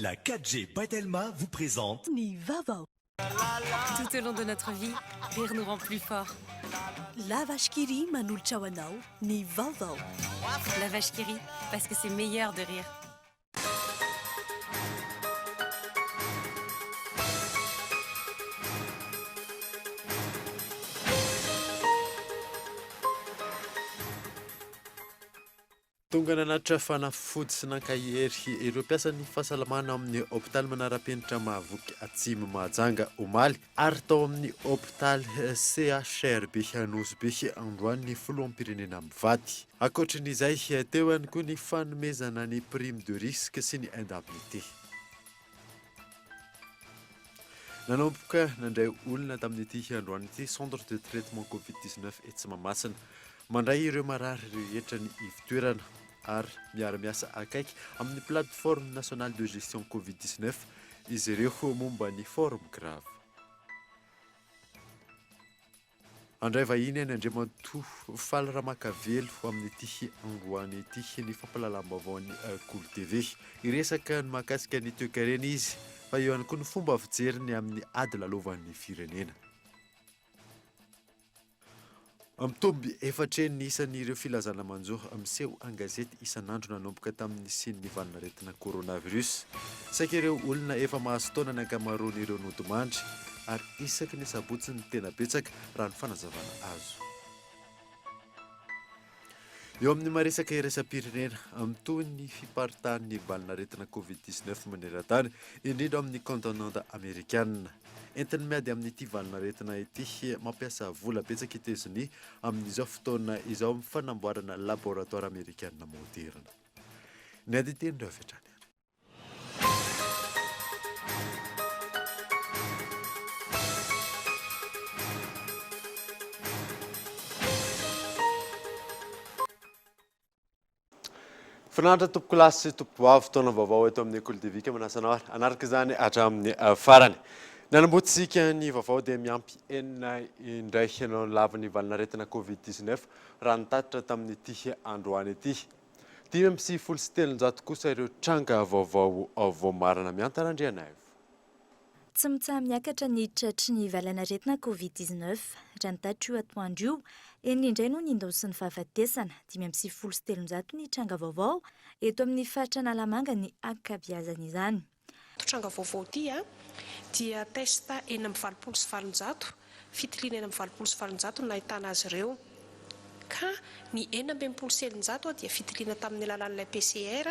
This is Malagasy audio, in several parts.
La 4G by Telma vous présente Ny vaovao. Tout au long de notre vie, rire nous rend plus forts. La Vache qui rit manolotra ho anao ny vaovao. La Vache qui rit, parce que c'est meilleur de rire. Tonga nanatitra fanafody sy nankahery ireo mpiasan'ny fahasalamana ao amin'ny hopitaly manara-penitra Mahavoky Atsimo Mahajanga omaly ary tao amin'ny hopitaly CHRB Nosy Be androany ny filoham-pirenena mivady. Ankoatrin'izay, teo ihany koa ny fanomezana ny prime de risque sy ny indemnité. Nanomboka nandray olona tamin'ity androany ity centre de traitement Covid 19 etsy Mahamasina. Mandray ireo marary rehetra ny ivon-toerana ary miara-miasa akaiky amin'ny plateforme nationale de gestion Covid 19 izy ireo momba ny forme grave. Handray vahiny any Andriamatoa Faly Ramakavelo amin'ity androany ity ny fampahalalam-baovaon'ny Kolo TV. Hiresaka ny mahakasika ny toekarena izy fa eo ihany koa ny fomba fijeriny amin'ny ady lalovan'ny firenena. Mitombo efatra heny ny isan'ireo filazana manjo miseho an-gazety isan'andro nanomboka tamin'ny nisian'ny valanaretina coronavirus. Saika ireo olona efa mahazo taona ny ankamaroan'ireo nodimandry ary isaky ny sabotsy no tena betsaka raha ny fanazavana azo. Eo amin'ny maresaka iraisam-pirenena, mitohy ny fiparitahan'ny valanaretina Covid 19 maneran-tany, indrindra ao amin'ny kaontinanta amerikanina. Entiny miady amin'ity valanaretina ity, mampiasa vola betsaka i Etazonia amin'izao fotoana izao amin'ny fanamboarana laboratoara amerikanina maoderina. Ny andinteny ireo avy hatrany ary. Finaritra tompokolahy sy tompokovavy, fotoana vaovao eto amin'ny École de Vie ka manasa anao ary hanaraka izany hatramin'ny farany. Nanombohantsika ny vaovao dia miampy enina indray no lavin'ny valanaretina Covid 19 raha ny tatitra tamin'ity androany ity. 395 kosa ireo tranga vaovao voamarina. Mianta Randrianaivo. Tsy mitsaha-miakatra ny tratry ny valanaretina Covid 19. Raha ny tatitra io atoandro io, enina indray no nindaosin'ny fahafatesana, 395 ny tranga vaovao eto amin'ny faritra Analamanga ny ankabeazan'izany. Ito tranga vaovao ity dia test 886, fitiliana 886 no nahitana azy ireo. Ka ny 366 dia fitiliana tamin'ny alalan'ilay PCR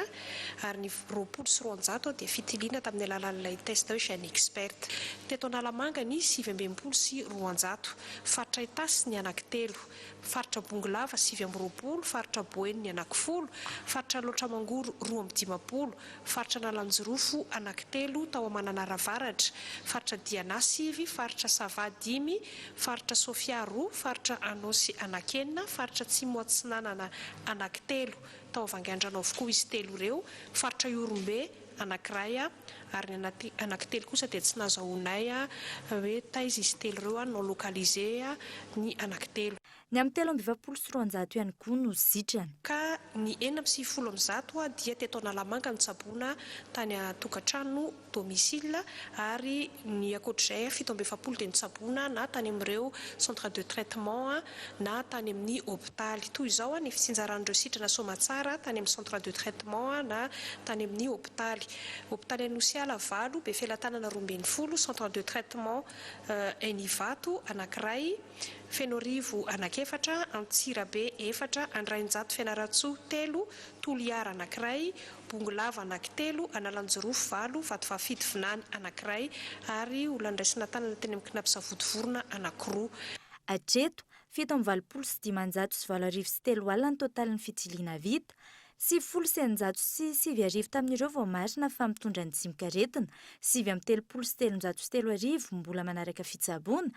ary ny 220 dia fitiliana tamin'ny alalan'ilay test hoe GeneXpert. Teto Analamanga ny 269, faritra Itasy ny anankitelo, faritra Bongolava 29, faritra Boeny ny anankifolo, faritra Alaotra Mangoro 52, Faritra Analanjirofo anankitelo tao Mananara Avaratra, Faritra Diana sivy, Faritra Sava dimy, Faritra Sofia roa, Faritra Anôsy anankenina, Faritra Atsimo Atsinanana anankitelo, tao Vangaindrano avokoa izy telo ireo, Faritra Ihorombe anankiray ary ny anankitelo kosa dia tsy nazahoanay hoe taiza izy telo ireo, non localisé ny anankitelo. Ny amin'ny 243 ihany koa no sitrana. Ka ny 196 dia teto Analamanga notsaboina tany an-tokantrano, domicile, ary ny ankoatr'izay 47 dia notsaboina na tany amin'ireo centre de traitement na tany amin'ny hopitaly. Toy izao ny fitsinjaran'ireo sitrana soamatsara tany amin'ny centre de traitement na tany amin'ny hopitaly. Hopitaly Anosiala valo, Befelatanana 12, centre de traitement eny Ivato anankiray, Fenoarivo anankiefatra, Antsirabe efatra, Andrainjato Fianarantsoa telo, Toliara anankiray, Bongolava anankitelo, Analanjirofo valo, Vatovavy Fitovinany anankiray ary olona niraisina tanana teny amin'ny Cnaps Vontovorona anankiroa. Hatreto, 887 803 ny totalin'ny fitiliana vita. 690 tamin'ireo voamarina fa mitondra ny tsimokaretina, 339 mbola manaraka fitsaboana,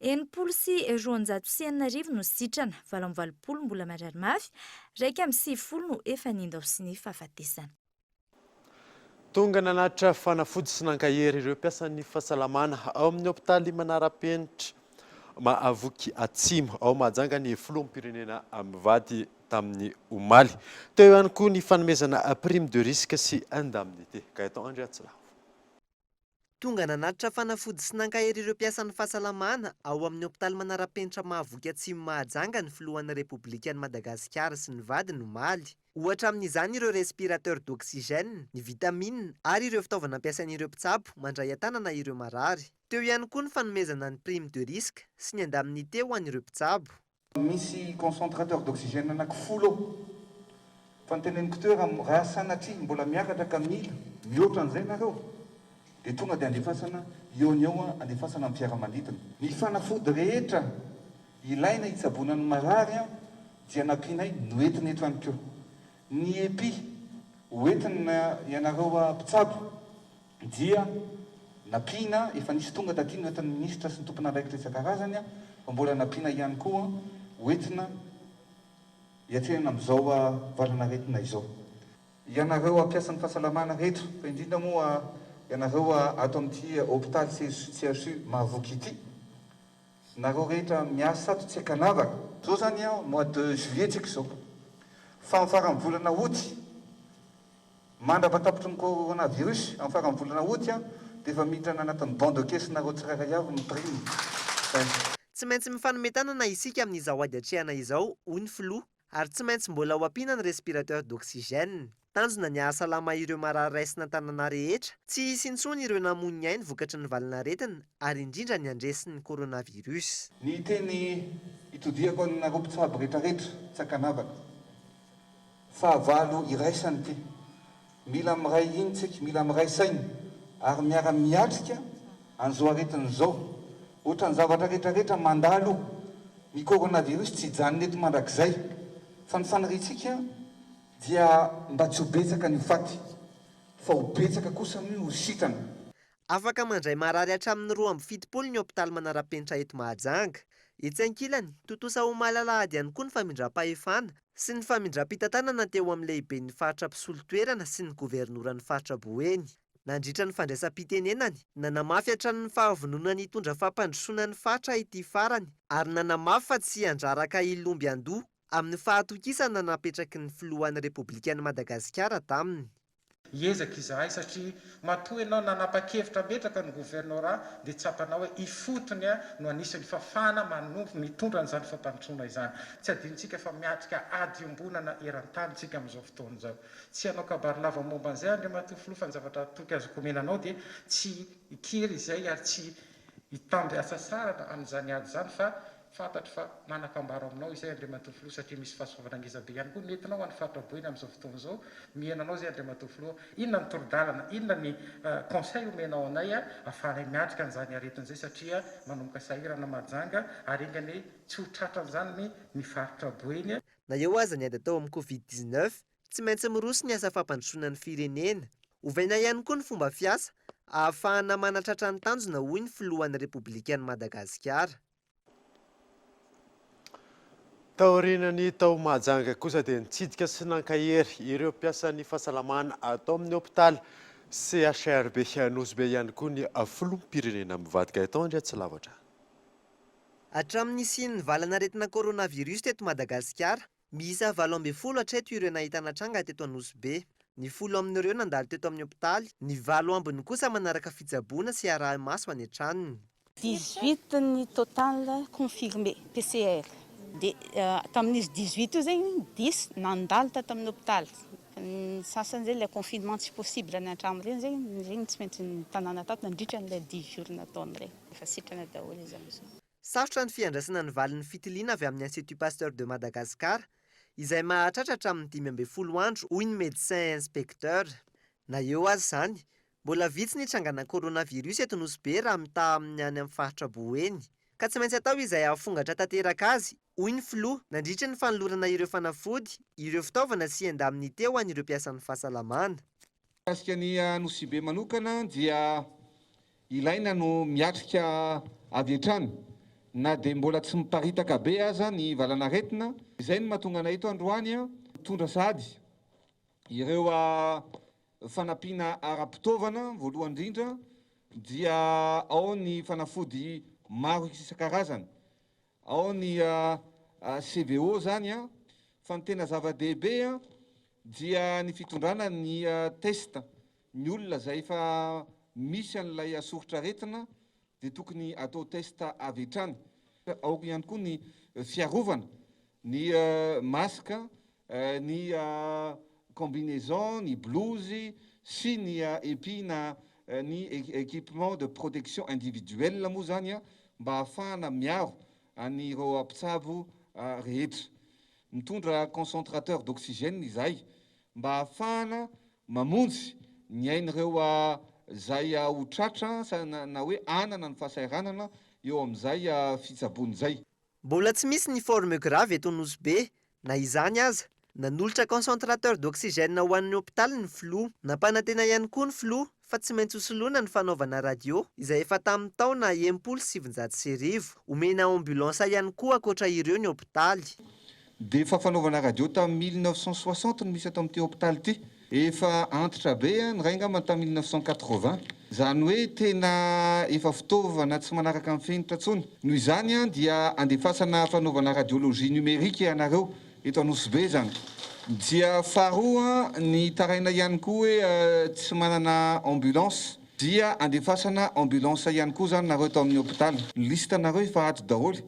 260 no sitrana, 88 mbola marary mafy, 91 no efa nindaosin'ny fahafatesana. Tonga nanatitra fanafody sy nankahery ireo mpiasan'ny fahasalamana ao amin'ny hopitaly Manara-penitra Mahavoky Atsimo ao Mahajanga ny filoham-pirenena mivady. tamin'ny omaly. Teo ihany koa ny fanomezana prime de risque sy indemnité. Gaëtan Andriatsilavo. Tonga nanatitra fanafody sy nankahery ireo mpiasan'ny fahasalamana ao amin'ny hopitaly manara-penitra Mahavoky Atsimo Mahajanga ny filohan'ny Repoblikan'i Madagasikara sy ny vadiny omaly. Ohatra amin'izany ireo respirateurs d'oxygène, ny vitamine ary ireo fitaovana ampiasain'ireo mpitsabo mandray an-tanana ireo marary. Teo ihany koa ny fanomezana ny prime de risque sy ny indemnité ho an'ireo mpitsabo. Misy concentrateur d'oxygène anaky folo ao. Fa ny teneniko teo raha raha sanatria mbola miakatra ka mila mihoatra an'izay nareo dia tonga dia andefasana eo ny eo andefasana amin'ny fiaramanidina. Ny fanafody rehetra ilaina hitsaboana ny marary dia nampianay noentina eto ihany koa. Ny epi hoentina ianareo mpitsabo dia nampiana, efa nisy tonga taty noentin'ny minisitra sy ny tompon'andraikitra isan-karazany fa mbola nampiana ihany koa hoentina hiatrehana amin'izao valan'aretina izao. Ianareo mpiasan'ny fahasalamana rehetra fa indrindra moa ianareo ato amin'ity hopitaly CHU Mahavoky ity, nareo rehetra miasa ato tsy ankanavaka. Izao izany mois de juillet tsika izao fa amin'ny faran'ny volana août Mandrapatapitry ny coronavirus amin'ny faran'ny volana août dia efa miditra any anatin'ny bon de caisse nareo tsirairay avy ny prime. Zay. Tsy maintsy mifanome tanana isika amin'izao ady atrehana izao, hoy ny filoha, ary tsy maintsy mbola ho ampiana ny respirateur d'oxygène. Tanjona ny hahasalama ireo marary raisina an-tanana rehetra, tsy hisy intsony ireo namoy ny ainy vokatry ny valin'aretina ary indrindra ny handresy ny coronavirus. Ny teny itodihako aminareo mpitsabo retraretra tsy ankanavaka. Fahavalo iraisana ity. Mila miray hina tsika, mila miray saina ary miara miatrika an'izao aretina izao. Ohatran'ny zavatra rehetra rehetra mandalo io. Ny coronavirus tsy hijanona eto mandrakizay. Fa ny faniriantsika dia mba tsy ho betsaka ny ho faty fa ho betsaka kosa ny ho sitrana. Afaka mandray marary hatramin'ny 72 ny hopitaly manara-penitra eto Mahajanga. Etsy ankilany, tontosa omaly alahady ihany koa ny famindram-pahefana sy ny famindram-pitantanana teo amin'ny lehiben'ny faritra mpisolo toerana sy ny governoran'ny faritra Boeny. Nandritra ny fandraisam-pitenenany, nanamafy hatrany ny fahavononany hitondra fampandrosoana ny faritra ity farany ary nanamafy fa tsy handraraka ilomby an-doha amin'ny fahatokisana napetraky ny filohan'ny Repoblikan'i Madagasikara taminy. Hiezaka izahay satria matoa ianao nanapa-kevitra hametraka ny governorat dia tsapanao hoe ifotony no anisan'ny fafana manompo mitondra an'izany fampandrosoana izany. Tsy adinontsika fa miatrika ady iombonana eran-tany isika amin'izao fotoana izao. Tsy hanao kabary lava momba an'izay Andriamatoa Filoha fa ny zavatra toky azoko omena anao dia tsy hikiry izay ary tsy hitandry hasasarana amin'izany ady izany fa Fantatro fa manan-kambara aminao izay Andriamatoa Filoha satria misy fahasoavana ngeza be ihany koa nentinao ho an'ny faritra Boeny amin'izao fotoana izao. Miheno anao izay Andriamatoa Filoha. Inona ny toro-dalana, inona ny conseil omenao anay ahafahanay miatrika an'izany aretina izay satria manomboka sahirana Mahajanga ary enga anie tsy ho tratran'izany ny faritra Boeny. Na eo aza ny ady atao amin'ny Covid 19, Tsy maintsy miroso ny asa fampandrosoana ny firenena. Ovaina ihany koa ny fomba fiasa ahafahana manatratra ny tanjona hoy ny filohan'ny Repoblikan'i Madagasikara. Taorian'ny tao Mahajanga kosa dia nitsidika sy nankahery ireo mpiasan'ny fahasalamana tao amin'ny hopitaly CHRB Nosy Be ihany koa ny filoham-pirenena mivady Gaëtan Andriatsilavatra. Hatramin'ny nisian'ny valan'aretina coronavirus teto Madagasikara, Miisa 18 hatreto ireo nahitana tranga teto Anosibe. Ny folo amin'ireo nandalo teto amin'ny hopitaly, ny valo ambiny kosa manaraka fitsaboana sy arahi-maso any an-tranony. 18 ny total confirmé PCR dia tamin'izy 18 io zegny dix nandalo tato amin'ny hopitaly, ny sasany zegny le confinement tsy possible any an-trano regny zegny, regny tsy maintsy nitanana tato nandritra an'ilay dix jours nataony regny, efa sitrana daholo izy amin'izao. Sarotra ny fiandrasana ny valin'ny fitiliana avy amin'ny Institut Pasteur de Madagascar, izay mahatratra hatramin'ny 15 andro, hoy ny Médecin Inspecteur. Na eo aza izany, mbola vitsy ny trangana coronavirus eto Nosy Be raha mitaha amin'ny any amin'ny faritra Boeny, ka tsy maintsy atao izay hahafongatra tanteraka azy, hoy ny filoha, nandritra ny fanolorana ireo fanafody, ireo fitaovana sy indemnité ho an'ireo mpiasan'ny fahasalamana. Mikasika ny Anosibe manokana dia Ilaina no miatrika avy hatrany na dia mbola tsy miparitaka be aza ny valanaretina. Izay no mahatonga anay eto androany mitondra sahady ireo fanampiana ara-pitaovana, voalohany indrindra dia ao ny fanafody maro isan-karazany, ao ny CVO izany. Fa ny tena zava-dehibe dia ny fitondrana ny test. Ny olona izay efa misy an'ilay soritr'aretina dia tokony atao test avy hatrany. Ao ihany koa ny fiarovana, ny masque, ny combinaison, ny blouse sy ny epi na ny équipement de protection individuelle moa izany mba hahafahana miaro an'ireo mpitsabo rehetra. Mitondra concentrateur d'oxygène izahay mba hahafahana mamonjy ny ain'ireo izay ho tratra na hoe hanana ny fahasahiranana eo amin'izay fitsaboana izay. Mbola tsy misy ny forme grave eto Nosy Be. Na izany aza, nanolotra concentrateur d'oxygène ho an'ny hopitaly ny filoha. Nampanantena ihany koa ny filoha fa tsy maintsy hosoloina ny fanaovana radio izay efa tamin'ny taona 1960. Omena ambulance ihany koa ankoatra ireo ny hopitaly. Dia efa fanaovana radio tamin'ny 1960 no misy ato amin'ity hopitaly ity. Efa antitra be ny iray angamba tamin'ny 1980. Izany hoe tena efa fitaovana tsy manaraka ny fenitra intsony. Noho izany dia andefasana fanaovana radiologie numérique ianareo eto Anosibe izany. Dia faharoa nitaraina ihany koa hoe tsy manana ambulance. Dia andefasana ambulance ihany koa izany nareo eto amin'ny hopitaly. Ny liste nareo efa ato daholo.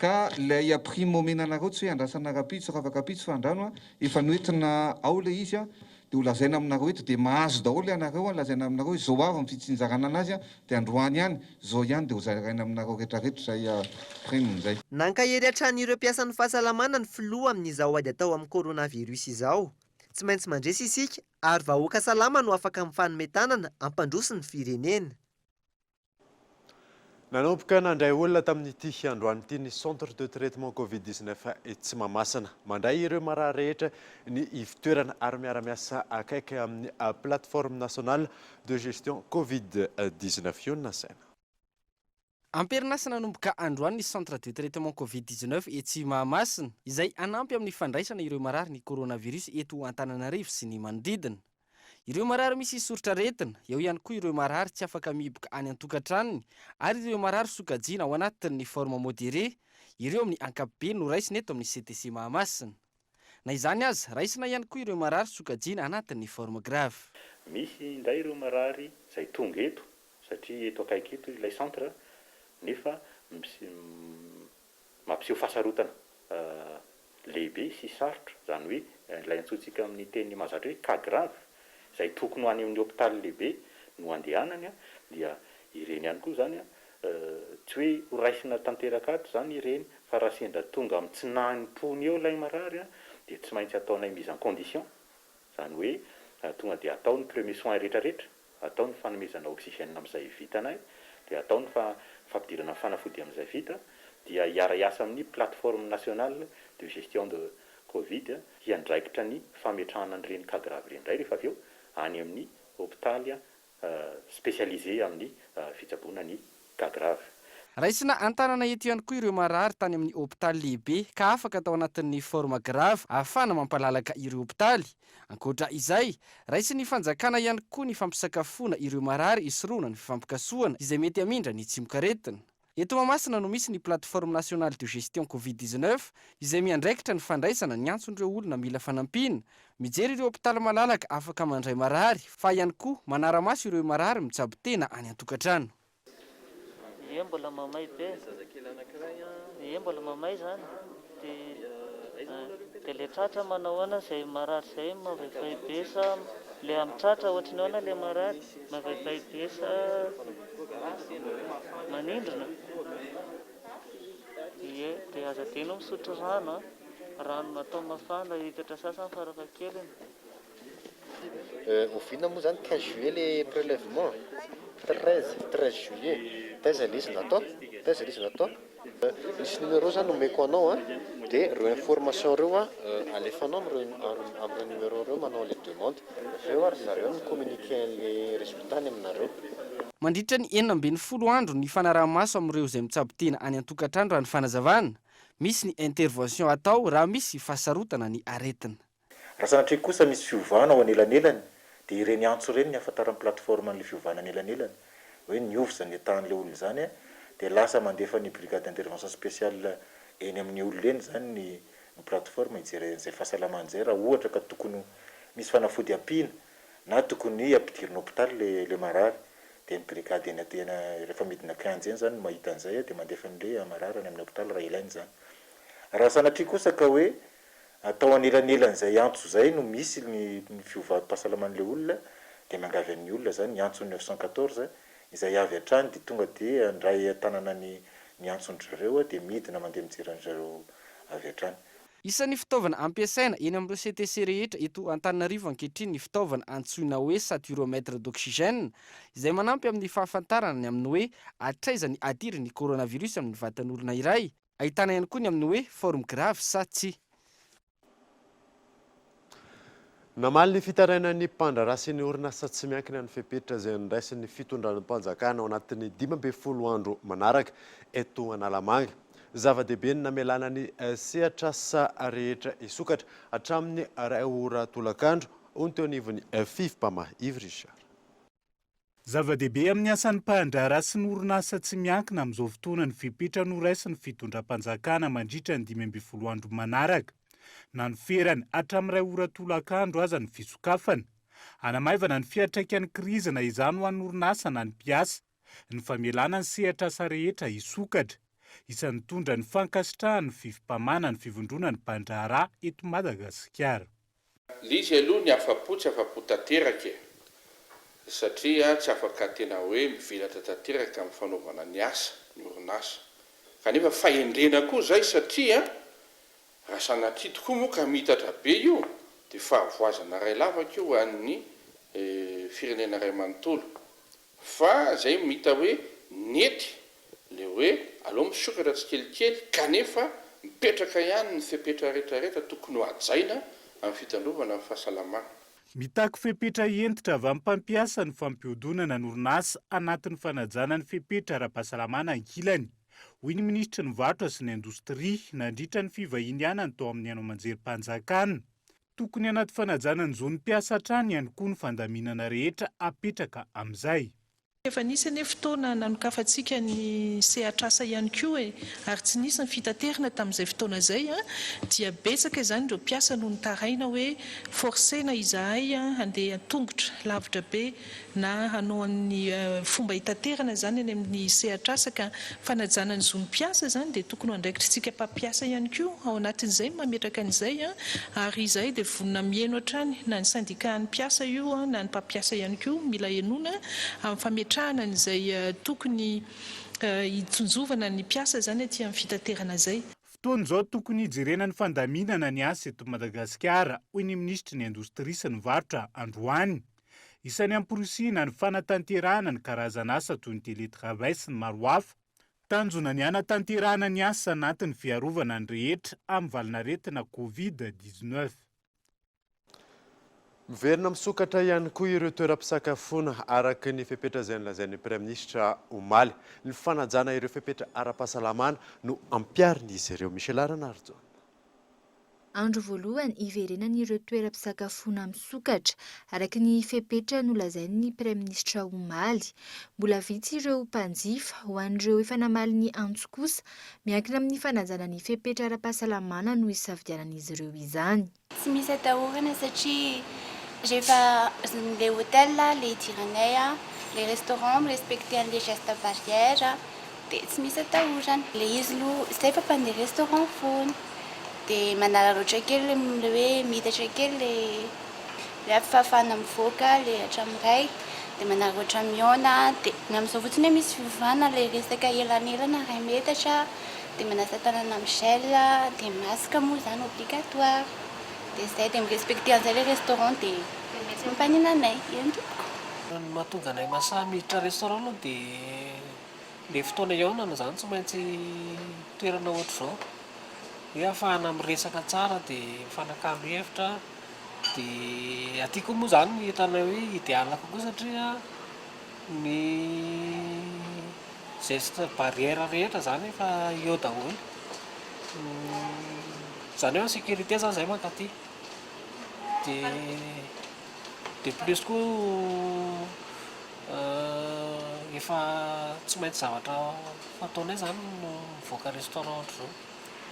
Ka ilay prime omena anareo tsy hoe andrasana rapitso rafakapitso fa andrano a, efa noentina ao ilay izy a, dia ho lazaina aminareo eto dia mahazo daholo ianareo a, lazaina aminareo hoe zao avy ny fitsinjarana anazy a, dia androany ihany, zao ihany dia ho zaraina aminareo retraretra izay prime izay. Nankahery hatrany ireo mpiasan'ny fahasalamana ny filoha amin'izao ady atao amin'ny coronavirus izao. Tsy maintsy mandresy isika ary vahoaka salama no afaka mifanome tanana hampandroso ny firenena. Nanomboka nandray olona tamin'ity androany ity ny Centre de traitement Covid 19 etsy Mahamasina. Mandray ireo marary rehetra ny ivon-toerana ary miara-miasa akaiky amin'ny Plateforme nationale de gestion Covid 19 io no nasaina. Am-perinasa nanomboka androany ny Centre de traitement Covid 19 etsy Mahamasina, izay hanampy amin'ny fandraisana ireo marary ny coronavirus eto Antananarivo sy ny manodidina. Ireo marary misy soritr'aretina, eo ihany koa ireo marary tsy afaka mihiboka any an-tokantranony ary ireo marary sokajiana ao anatin'ny forme modérée, ireo amin'ny ankapobeny no raisina eto amin'ny CTC Mahamasina. Na izany aza, raisina ihany koa ireo marary sokajiana anatin'ny forme grave. Misy indray ireo marary izay tonga eto satria eto akaiky eto ilay centre nefa mampiseho fahasarotana lehibe sy sarotra, izany hoe ilay antsointsika amin'ny teny mahazatra hoe cas grave, izay tokony ho any amin'ny hopitaly lehibe no andehanany, dia ireny ihany koa izany tsy hoe ho raisina tanteraka ato izany ireny fa raha sendra tonga amin'ny tsy nanim-pony eo ilay marary dia tsy maintsy ataonay mise en condition, izany hoe tonga dia atao ny premier soin rehetrarehetra. Atao ny fanomezana oxygène amin'izay vitanay, dia atao ny fampidirana ny fanafody amin'izay vita, dia hiara-hiasa amin'ny plateforme nationale de gestion de covid hiandraikitra ny fametrahana an'ireny cas grave ireny indray rehefa avy eo any amin'ny hopitaly spécialisé amin'ny fitsaboana ny cas grave. Raisina an-tanana eto ihany koa ireo marary tany amin'ny hopitaly lehibe ka afaka tao anatin'ny forme grave ahafahana mampalalaka ireo hopitaly. Ankoatra izay, raisin'ny fanjakana ihany koa ny fampisakafoana ireo marary hisorohana ny fifampikasohana izay mety hamindra ny tsimokaretina. Eto Mahamasina no misy ny Plateforme nationale de gestion Covid 19 izay miandraikitra ny fandraisana ny antson'ireo olona mila fanampiana, mijery ireo hopitaly malalaka afaka mandray marary fa ihany koa manara-maso ireo marary mitsabo tena any an-tokantrano. Ie mbola mamay be. Ie mbola mamay zany. Dia le tratra manao ahoana zay marary zay mavaivay be sa le amin'ny tratra ohatry ny ahoana le marary? Mavaivay be sa manindrona? Ie dia aza adino misotro rano an, rano natao mafana litatra sasany farafahakeliny. Oviana moa zany 15 juillet le prélèvement? 13, 13 juillet. Taiza le izy natao? Taiza le izy natao? Misy numéro zany omeko anao an, dia ireo information ireo an alefanao amin'ireo amin'ireo numéro ireo manao an'ilay demande. Avy eo ary zareo mi-communiquer an'ilay résultat any aminareo. Mandritra ny 16 andro ny fanaraha-maso amin'ireo izay mitsabo tena any an-tokantrano raha ny fanazavana. Misy ny intervention atao raha misy fahasarotana ny aretina. Raha sanatria kosa misy fiovana ao anelanelany dia ireny antso ireny ny ahafantaran'ny plateforme an'ilay fiovana anelanelany hoe niova izany état-n'ilay olona izany dia lasa mandefa ny brigade d'intervention spéciale eny amin'ny olona eny izany ny ny plateforme hijery an'izay fahasalamana izay raha ohatra ka tokony ho misy fanafody ampiana na tokony ampidirina hopitaly le le marary dia ny brigade eny eny rehefa midina kianja eny zany no mahita an'izay dia mandefa an'le marary any amin'ny hopitaly raha ilaina izany. Raha sanatria kosa ka hoe tao anelanelan'izay antso izay no misy ny ny fiovam-pahasalaman'ilay olona dia miangavy an'ny olona zany hiantso ny 914 izay avy hatrany dia tonga dia handray an-tanana ny ny antson-dry zareo dia midina mandeha mijery an-dry zareo avy hatrany. Isan'ny fitaovana ampiasaina eny amin'ireo CTC rehetra eto Antananarivo ankehitriny ny fitaovana antsoina hoe saturomètre d'oxygène izay manampy amin'ny fahafantarana ny amin'ny hoe hatraiza ny hadirin'ny coronavirus amin'ny vatan'olona iray. Ahitana ihany koa ny amin'ny hoe forme grave sa tsia. Namaly ny fitarainan'ny mpandraharaha sy ny orinasa tsy miankina ny fepetra izay noraisin'ny fitondranam-panjakana ao anatin'ny 15 andro manaraka eto Analamanga. Zava-dehibe ny namelana ny sehatr'asa rehetra hisokatra hatramin'ny iray ora tolakandro, hoy ny teo anivon'ny Fivmpama Yves Richard. Zava-dehibe amin'ny asan'ny mpandraharaha sy ny orinasa tsy miankina amin'izao fotoana ny fepetra noraisin'ny fitondram-panjakana mandritra ny 15 andro manaraka. Na noferany hatramin'ny iray ora tolakandro aza ny fisokafana. Hanamaivana ny fiantraikan'ny krizy na izany ho an'ny orinasa na ny mpiasa. Ny famelana ny sehatr'asa rehetra hisokatra. Isan'ny nitondra ny fankasitrahan'ny Fivmpamana ny fivondronan'ny mpandraharaha eto Madagasikara. Le izy aloha ny afa-po tsy afa-po tanteraka e! Satria tsy afaka tena hoe mivelatra tanteraka amin'ny fanaovana ny asa ny orinasa. Kanefa fahendrena koa izay satria raha sanatria tokoa moa ka miitatra be io dia fahavoazana iray lavaka io ho an'ny firenena iray manontolo. Fa zay mita hoe nety le hoe aleo misokatra tsikelikely kanefa mipetraka ihany ny fepetra retraretra tokony ho hajaina amin'ny fitandrovana ny fahasalamana. Mitaky fepetra hentitra avy amin'ny mpampiasa ny fampihodinana ny orinasa anatin'ny fanajana ny fepetra ara-pahasalamana ankilany, hoy ny minisitry ny varotra sy ny indostria nandritra ny fivahinianany tao amin'ny haino aman-jerim-panjakana. Tokony anaty fanajana ny zon'ny mpiasa hatrany ihany koa ny fandaminana rehetra apetraka amin'izay. Efa nisy anie fotoana nanokafantsika ny sehatr'asa ihany koa e, ary tsy nisy ny fitaterana tamin'izay fotoana izay dia betsaka izany ireo mpiasa no nitaraina hoe forcena izahay handeha an-tongotra lavitra be na hanao ny fomba hitaterana izany any amin'ny sehatr'asa ka fanajana ny zon'ny mpiasa izany dia tokony ho andraikitr'isika mpampiasa ihany koa ao anatin'izay ny mametraka an'izay ary izahay dia vonona miheno hatrany na ny syndicat-n'ny mpiasa io na ny mpampiasa ihany koa mila henoina amin'ny fametrahana an'izay tokony hitsinjovana ny mpiasa izany aty amin'ny fitaterana izay. Fotoana izao tokony hijerena ny fandaminana ny asa eto Madagasikara, hoy ny minisitry ny Indostria sy ny Varotra androany. Isan'ny hamporisihina ny fanatanterahana ny karazan'asa toy ny télétravail sy ny maro hafa. Tanjona ny hanatanterahana ny asa anatin'ny fiarovana ny rehetra amin'ny valanaretina Covid 19. Miverina misokatra ihany koa ireo toeram-pisakafoana araka ny fepetra izay nolazain'ny Praiminisitra omaly. Ny fanajana ireo fepetra ara-pahasalamana no ampiharin'izy ireo. Michela Ranarijaona. Andro voalohany hiverenan'ireo toeram-pisakafoana misokatra, araka ny fepetra nolazain'ny Praiminisitra omaly. Mbola vitsy ireo mpanjifa. Ho an'ireo efa namaly ny antso kosa, miankina amin'ny fanajana ny fepetra ara-pahasalamana no hisafidianan'izy ireo izany. Tsy misy atahorana satria rehefa le hotel le idiranay, le restaurant mi-respecter an'le geste barrière dia tsy misy atahorana. Le izy aloha zay fa mpandeha restaurant foana dia manararaotra kely le hoe midatra kely le le fahafahana mivoaka le hatramin'ny iray dia manararaotra mihaona dia ny amin'izao fotsiny hoe misy fiovana le resaka elanelana iray metatra dia manasa tanana amin'ny gel dia masque moa izany obligatoire dia zay dia mi-respecter an'izay le restaurant dia tsy mampanina anay eny tompoko. Ny mahatonga anay mahasahy miditra restaurant aloha dia le fotoana hihaonana izany tsy maintsy toerana ohatr'izao hoe ahafahana miresaka tsara dia mifanakalo hevitra dia aty koa moa izany hitanay hoe idéal kokoa satria ny geste barrière rehetra izany efa eo daholo, izany hoe en sécurité izany izahay mankaty dia de plus koa efa tsy maintsy zavatra fataonay izany no mivoaka restaurant ohatr'izao.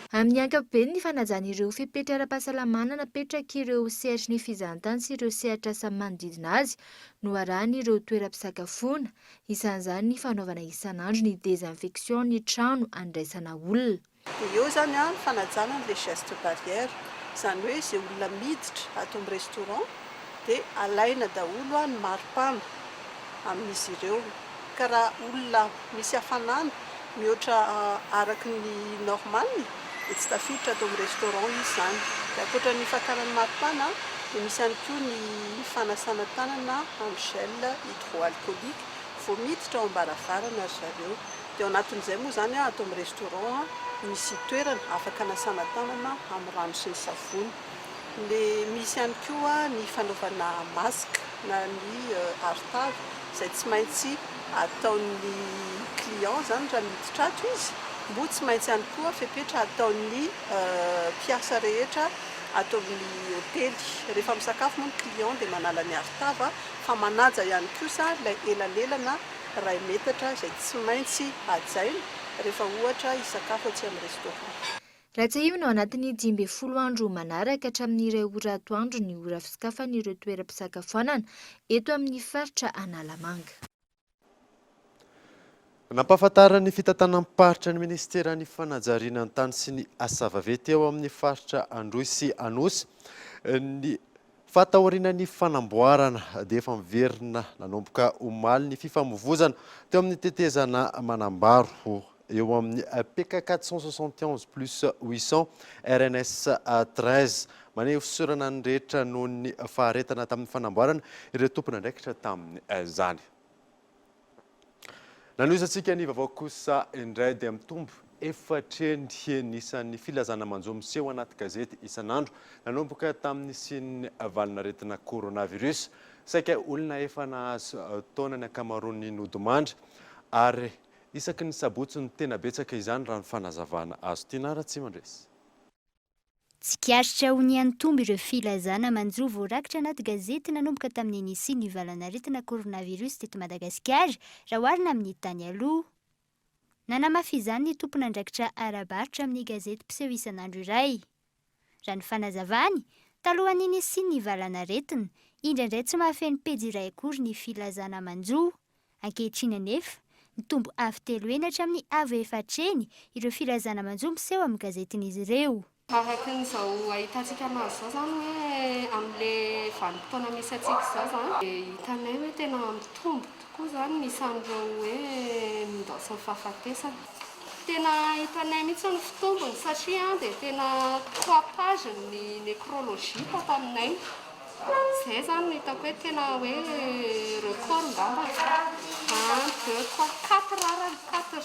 Amin'ny ankapobeny, ny fanajana ireo fepetra ara-pahasalamana napetrak'ireo sehatry ny fizahantany sy ireo sehatr'asa manodidina azy no arahan'ireo toeram-pisakafoana, isan'izany ny fanaovana isan'andro ny désinfection ny trano andraisana olona. Dia eo izany ny fanajana an'ilay geste barrière, izany hoe izay olona miditra ato amin'ny restaurant dia alaina daholo ny maripana amin'izy ireo, ka raha olona misy hafanana mihoatra araka ny normal dia tsy tafiditra ato amin'ny restaurant izy izany. Dia ankoatra ny fakana ny maripana dia misy ihany koa ny fanasana tanana amin'ny gel hydroalcoolique vao miditra ao am-baravarana ry zareo. Dia ao anatin'izay moa izany ato amin'ny restaurant misy toerana afaka anasana tanana amin'ny rano sy ny savony. Dia misy ihany koa ny fanaovana masque na ny arotava izay tsy maintsy ataon'ny client izany raha miditra ato izy, moa tsy maintsy ihany koa fepetra ataon'ny mpiasa rehetra ato amin'ny hotely. Rehefa misakafo moa ny client dia manala ny arotava fa manaja ihany kosa ilay elanelana iray metatra izay tsy maintsy hajaina rehefa ohatra hisakafo atsy amin'ny restaurant. Raha tsiahivina, ao anatin'ny 15 andro manaraka hatramin'ny iray ora atoandro ny ora fisokafan'ireo toeram-pisakafoanana eto amin'ny faritra Analamanga. Nampahafantarin'ny fitantanam-paritra ny minisiteran'ny fanajariana ny tany sy ny asa vaventy eo amin'ny faritra Androy sy Anosy ny fa taorian'ny fanamboarana dia efa miverina nanomboka omaly ny fifamoivozana teo amin'ny tetezana Manambaro eo amin'ny PK 471 plus 800 RNS 13. Maneho fisaorana ny rehetra noho ny faharetana tamin'ny fanamboarana ireo tompon'andraikitra tamin'izany. Nanohizantsika ny vaovao kosa indray dia mitombo efatreny ny isan'ny filazana manjo miseho anaty gazety isan'andro nanomboka tamin'ny nisian'ny valanaretina coronavirus. Saika olona efa nahazo taona ny ankamaroan'ny nodimandry ary Isaky ny sabotsy no tena betsaka izany raha ny fanazavana azo. Tiana Ratsimandresy. Tsikaritra ho niha-nitombo ireo filazana manjo voarakitra anaty gazety nanomboka tamin'ny nisian'ny valanaretina coronavirus teto Madagasikara raha oharina amin'ny tany aloha. Nanamafy izany ny tompon'andraikitra ara-barotra amin'ny gazety mpiseho isan'andro iray. Raha ny fanazavany, talohan'ny nisian'ny valanaretina, indraindray tsy mahafeno pejy iray akory ny filazana manjo. Ankehitriny anefa, mitombo avo telo heny hatramin'ny avo efatra heny ireo filazana manjo miseho amin'ny gazetin'izy ireo. Araka ny izao ahitantsika anazy izao izany hoe amin'ilay vanim-potoana misy antsika izao izany dia hitanay hoe tena mitombo tokoa izany ny isan'ireo hoe mindaosin'ny fahafatesana. Tena hitanay mihitsy ny fitombony satria dia tena trois pages ny nécrologie tato aminay. Izay izany no hitako hoe tena hoe record ngamba. Un, deux, trois, quatre arany, quatre.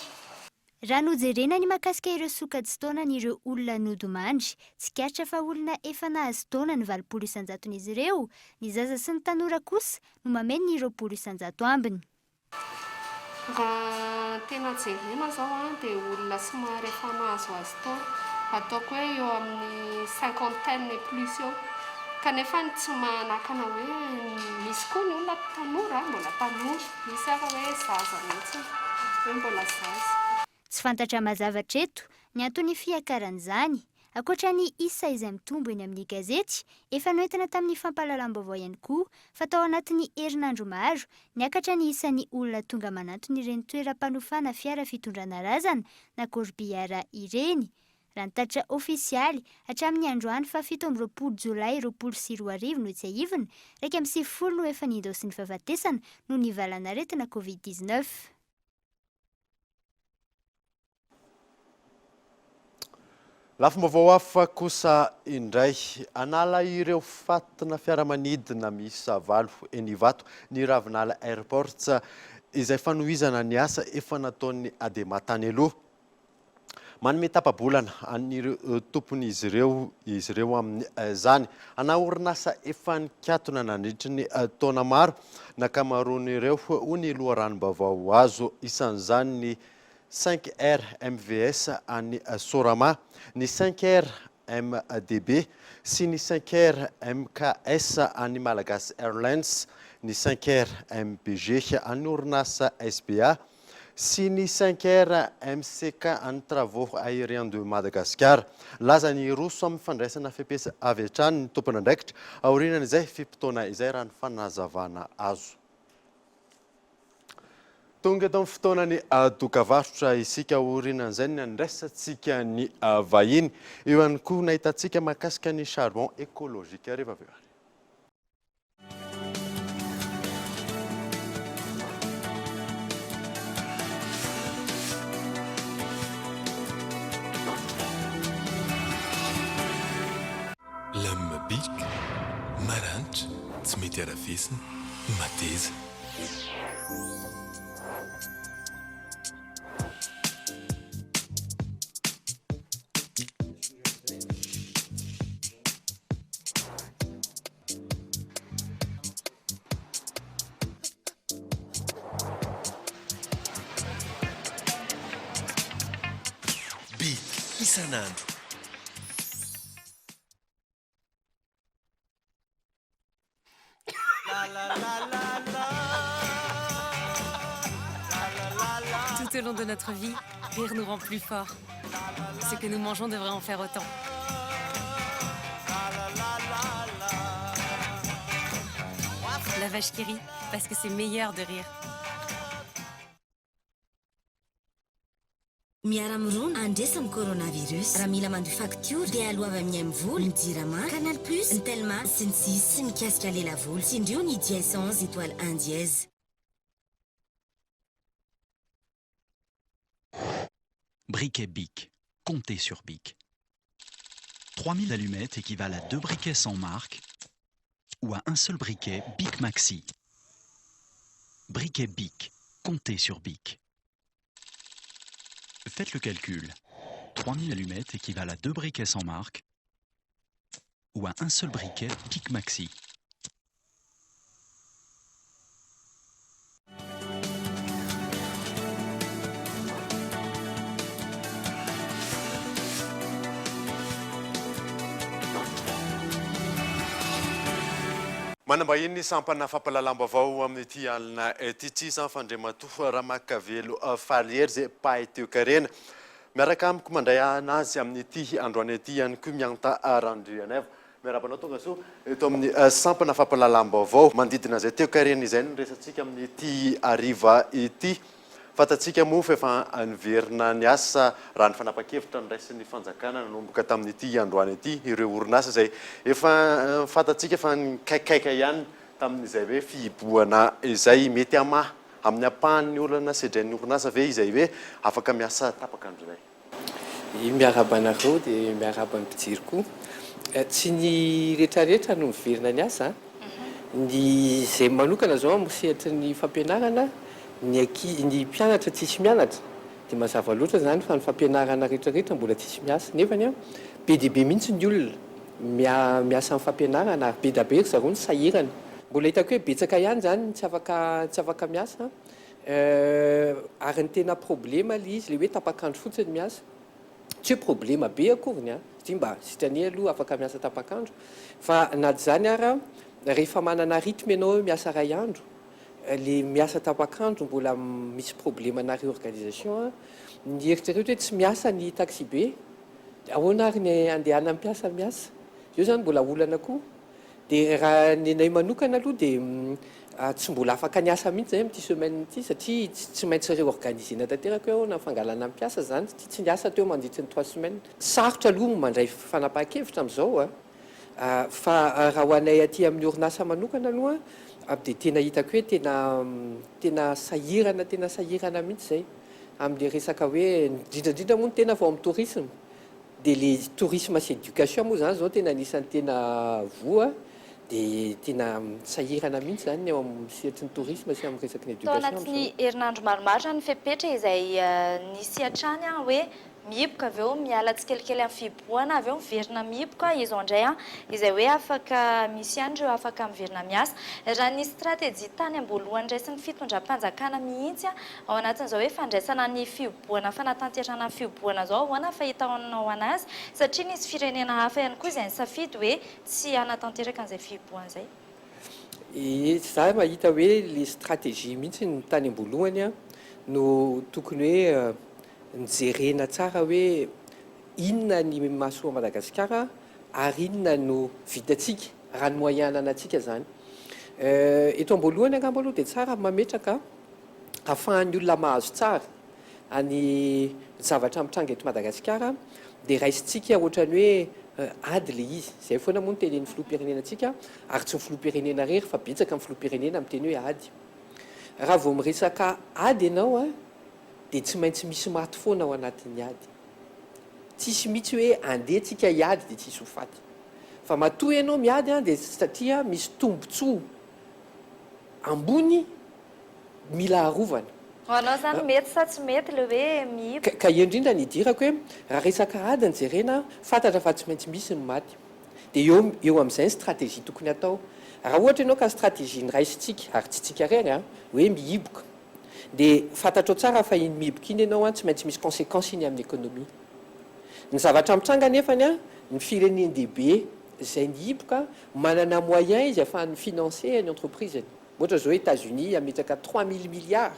Raha nojerena ny mahakasika ireo sokajin-taonan'ireo olona nodimandry, tsikaritra fa olona efa nahazo taona ny 80 isan-jaton'izy ireo, ny zaza sy ny tanora kosa no mameno ny 20 isan-jato ambiny. Raha tena jerena izao dia olona somary efa nahazoazo taona, ataoko hoe eo amin'ny cinquantaine et plus eo. Kanefa tsy manakana hoe misy koa ny olona tanora, mbola tanora, misy ara hoe zaza mihitsy, hoe mbola zaza. Tsy fantatra mazava hatreto ny anton'ny fiakaran'izany. Ankoatra ny isa izay mitombo eny amin'ny gazety, efa noentina tamin'ny fampahalalam-baovao ihany koa fa tao anatin'ny herinandro maro, niakatra ny isan'ny olona tonga manantona ireny toeram-panofana fiara fitondrana razana na corbillard ireny. Raha ny tatitra ofisialy, hatramin'ny androany faha 27 jolay 2020 no tsiahivina, 91 no efa nindaosin'ny fahafatesana noho ny valanaretina Covid 19. Lafim-baovao hafa kosa indray, hanala ireo fatina fiaramanidina miisa valo eny Ivato ny Ravinala Airports izay fanohizana ny asa efa nataon'ny Adema tany aloha. Manome tapa-bolana an'ireo tompon'izy ireo izy ireo amin'izany. Ana orinasa efa nikatona nandritry ny taona maro ny ankamaroan'ireo, hoy ny loharanom-baovao azo. Isan'izany ny Cinq R MVS an'ny Sorama, ny Cinq R MDB sy ny Cinq R MKS an'ny Malagasy Airlines, ny Cinq R MBG an'ny orinasa SBA, sy ny Cinq-R MCK an'ny Travaux Aériens de Madagascar. Nilaza ny hiroso amin'ny fandraisana fepetra avy hatrany ny tompon'andraikitra aorianan'izay fe-potoana izay raha ny fanazavana azo. Tonga eto amin'ny fotoanan'ny dokavarotra isika aorianan'izay ny handraisantsika ny vahiny. Eo ihany koa nahitantsika mahakasika ny charbon écologique rehefa avy eo ary. Lame Bic, maranitra, tsy mety harafesina, mateza. Bic isan'andro. Tout au long de notre vie, rire nous rend plus forts. Ce que nous mangeons devrait en faire autant. La vache qui rit, parce que c'est meilleur de rire. Miara-mirona handresy ny coronavirus. Raha mila mandoa faktiora dia aloavy amin'ny MVola, ny Jirama, Canal Plus, ny Telma, sy ny sisa Tsy mikasika lelavola. Tsindrio ny dièse 11 étoile 1 dièse. Briquet Bic. Comptez sur Bic. 3000 allumettes équivalent à deux briquets sans marque ou à un seul briquet Bic Maxi. Briquet Bic. Comptez sur Bic. Faites le calcul. 3000 allumettes équivalent à deux briquets sans marque ou à un seul briquet Bic Maxi. Manambahiny ny sampana fampahalalam-baovao amin'ity alina ity tsy iza fa Andriamatoa Ramakavelo Falihery izay mpahay toekarena. Miaraka amiko mandray anazy amin'ity androany ity ihany koa Mianta Randrianaivo. Miarahaba anao tongasoa eto amin'ny sampana fampahalalam-baovao. Manodidina izay toekarena izay no resatsika amin'ity hariva ity. Fantatsika moa fa efa niverina niasa raha ny fanapan-kevitra noraisin'ny fanjakana nanomboka tamin'ity androany ity ireo orinasa izay efa fantatsika fa nikaikaika ihany tamin'izay hoe fihibohana izay. Mety hamaha amin'ny ampahan'ny olana sedrain'ny orinasa ve izay hoe afaka miasa tapaka andro izay? Miarahaba anareo dia miarahaba ny mpijery koa. Tsy ny retraretra no miverina niasa an. Ny izay manokana izao amin'ny sehatry ny fampianarana, ny ankizy, ny mpianatra tsisy mianatra dia mazava loatra izany fa ny fampianarana retraretra mbola tsisy miasa. Nefany an, be dia be mihitsy ny olona miasa amin'ny fampianarana ary be da be ry zareo no sahirana. Mbola hitako hoe betsaka ihany izany ny tsy afaka tsy afaka miasa. Ary ny tena problema le izy le hoe tapak'andro fotsiny miasa, tsy hoe problema be akory ny ahy satria mba sitrany aloha afaka miasa tapak'andro fa na dia izany ara rehefa manana rythme ianao hoe miasa iray andro, le miasa tapak'andro mbola misy problema-na réorganisation an, ny eritrereto hoe tsy miasa ny taxi-be, ahoana ary ny andehanan'ny mpiasa miasa, eo zany mbola olana koa. Dia raha ny anay manokana aloha dia tsy mbola afaka niasa mihitsy izahay amin'ity semaine ity satria tsy maintsy réorganiser-na tanteraka hoe ahoana ny fangalana ny mpiasa izany satria tsy niasa teo mandritry ny trois semaines. Sarotra aloha ny mandray fanapahan-kevitra amin'izao a! Fa raha ho anay aty amin'ny orinasa manokana aloha dia tena hitako hoe tena tena sahirana tena sahirana mihitsy izay amin'ilay resaka hoe indrindra indrindra moa ny tena vao amin'ny tourisme. Dia le tourisme sy éducation moa zany zao tena anisan'ny tena voa dia tena sahirana mihitsy zany ny eo amin'ny sehatry ny tourisme sy amin'ny resaky ny Tao éducation anatin'ny amin'izao. herinandro maromaro ny fepetra izay nisy hatrany hoe mihiboka avy eo miala tsikelikely amin'ny fihibohana avy eo miverina mihiboka izao indray izay hoe afaka misy ihany ireo afaka miverina miasa. Raha ny stratejia tany am-boalohany raisin'ny fitondram-panjakana mihitsy Ao anatin'izao hoe fandraisana ny fihobohana, fanatanterahana ny fihobohana izao, ahoana ny fahitanao anazy? Satria nisy firenena hafa ihany koa izay nisafidy hoe tsy hanatanteraka an'izay fihibohana izay. Izaho mahita hoe ilay stratégie mihitsy ny tany am-boalohany an, no tokony hoe nijerena tsara hoe inona ny mahasoa an'i Madagasikara ary inona no vitantsika raha ny moyen ananantsika izany. Eto am-boalohany angamba aloha dia tsara ny mametraka ahafahan'ny olona mahazo tsara ny zavatra mitranga eto Madagasikara dia raisintsika ohatran'ny hoe ady ilay izy. Izay foana moa no tenenin'ny filoham-pirenenantsika ary tsy ny filoham-pirenena irery fa betsaka ny filoham-pirenena miteny hoe ady. Raha vao miresaka ady ianao dia tsy maintsy misy maty foana ao anatin'ny ady. Tsisy mihitsy hoe andeha tsika hiady dia tsisy ho faty. Fa matoa ianao miady dia satria misy tombotsoa ambony mila arovana. Ho anao izany mety sa tsy mety ilay hoe mihiboka? Ka eo indrindra no idirako hoe raha resaka ady no jerena, fantatra fa tsy maintsy misy ny maty. Dia eo eo amin'izay ny stratégie tokony atao. Raha ohatra ianao ka stratégie noraisintsika, ary tsy tsika irery an, hoe mihiboka. Dia fantatrao tsara fa iny mihiboka iny ianao an, tsy maintsy misy conséquence iny amin'ny économie. Ny zavatra mitranga anefany an, ny firenen-dehibe izay nihiboka, manana moyen izy ahafahany mi-financer ny entreprise-ny. Ohatra izao Etats-Unis hametraka 3000 milliards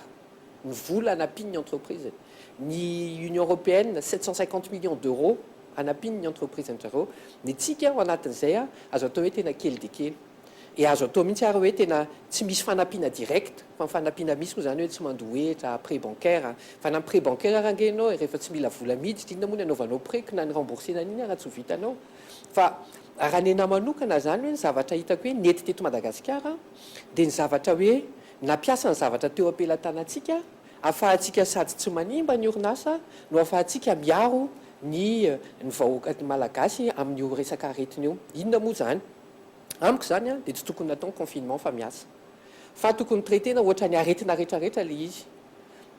ny vola hanampiany ny entreprise-ny. Ny Union Européenne 750 millions d'euros hanampiany ny entreprise-ndry zareo. Ny antsika ao anatin'izay azo atao hoe tena kely dia kely. Et azo atao mihitsy ary hoe tena tsy misy fanampiana direct fa ny fanampiana misy moa izany hoe tsy mandoa hetra, prêt bancaire. Fa na ny prêt bancaire ary ange ianao e, rehefa tsy mila vola miditra inona moa ny anaovanao prêt ko na ny rembourser-na an'iny ara tsy ho vitanao. Fa raha ny anahy manokana izany hoe ny zavatra hitako hoe nety teto Madagasikara dia ny zavatra hoe nampiasa ny zavatra teo am-pelatanantsika ahafahantsika sady tsy manimba ny orinasa no ahafahantsika miaro ny ny vahoaka ny Malagasy amin'io resaka aretina io. Inona moa izany? Amiko izany dia tsy tokony natao ny confinement fa miasa. Fa tokony traiter-na ohatran'ny aretina rehetra rehetra ilay izy.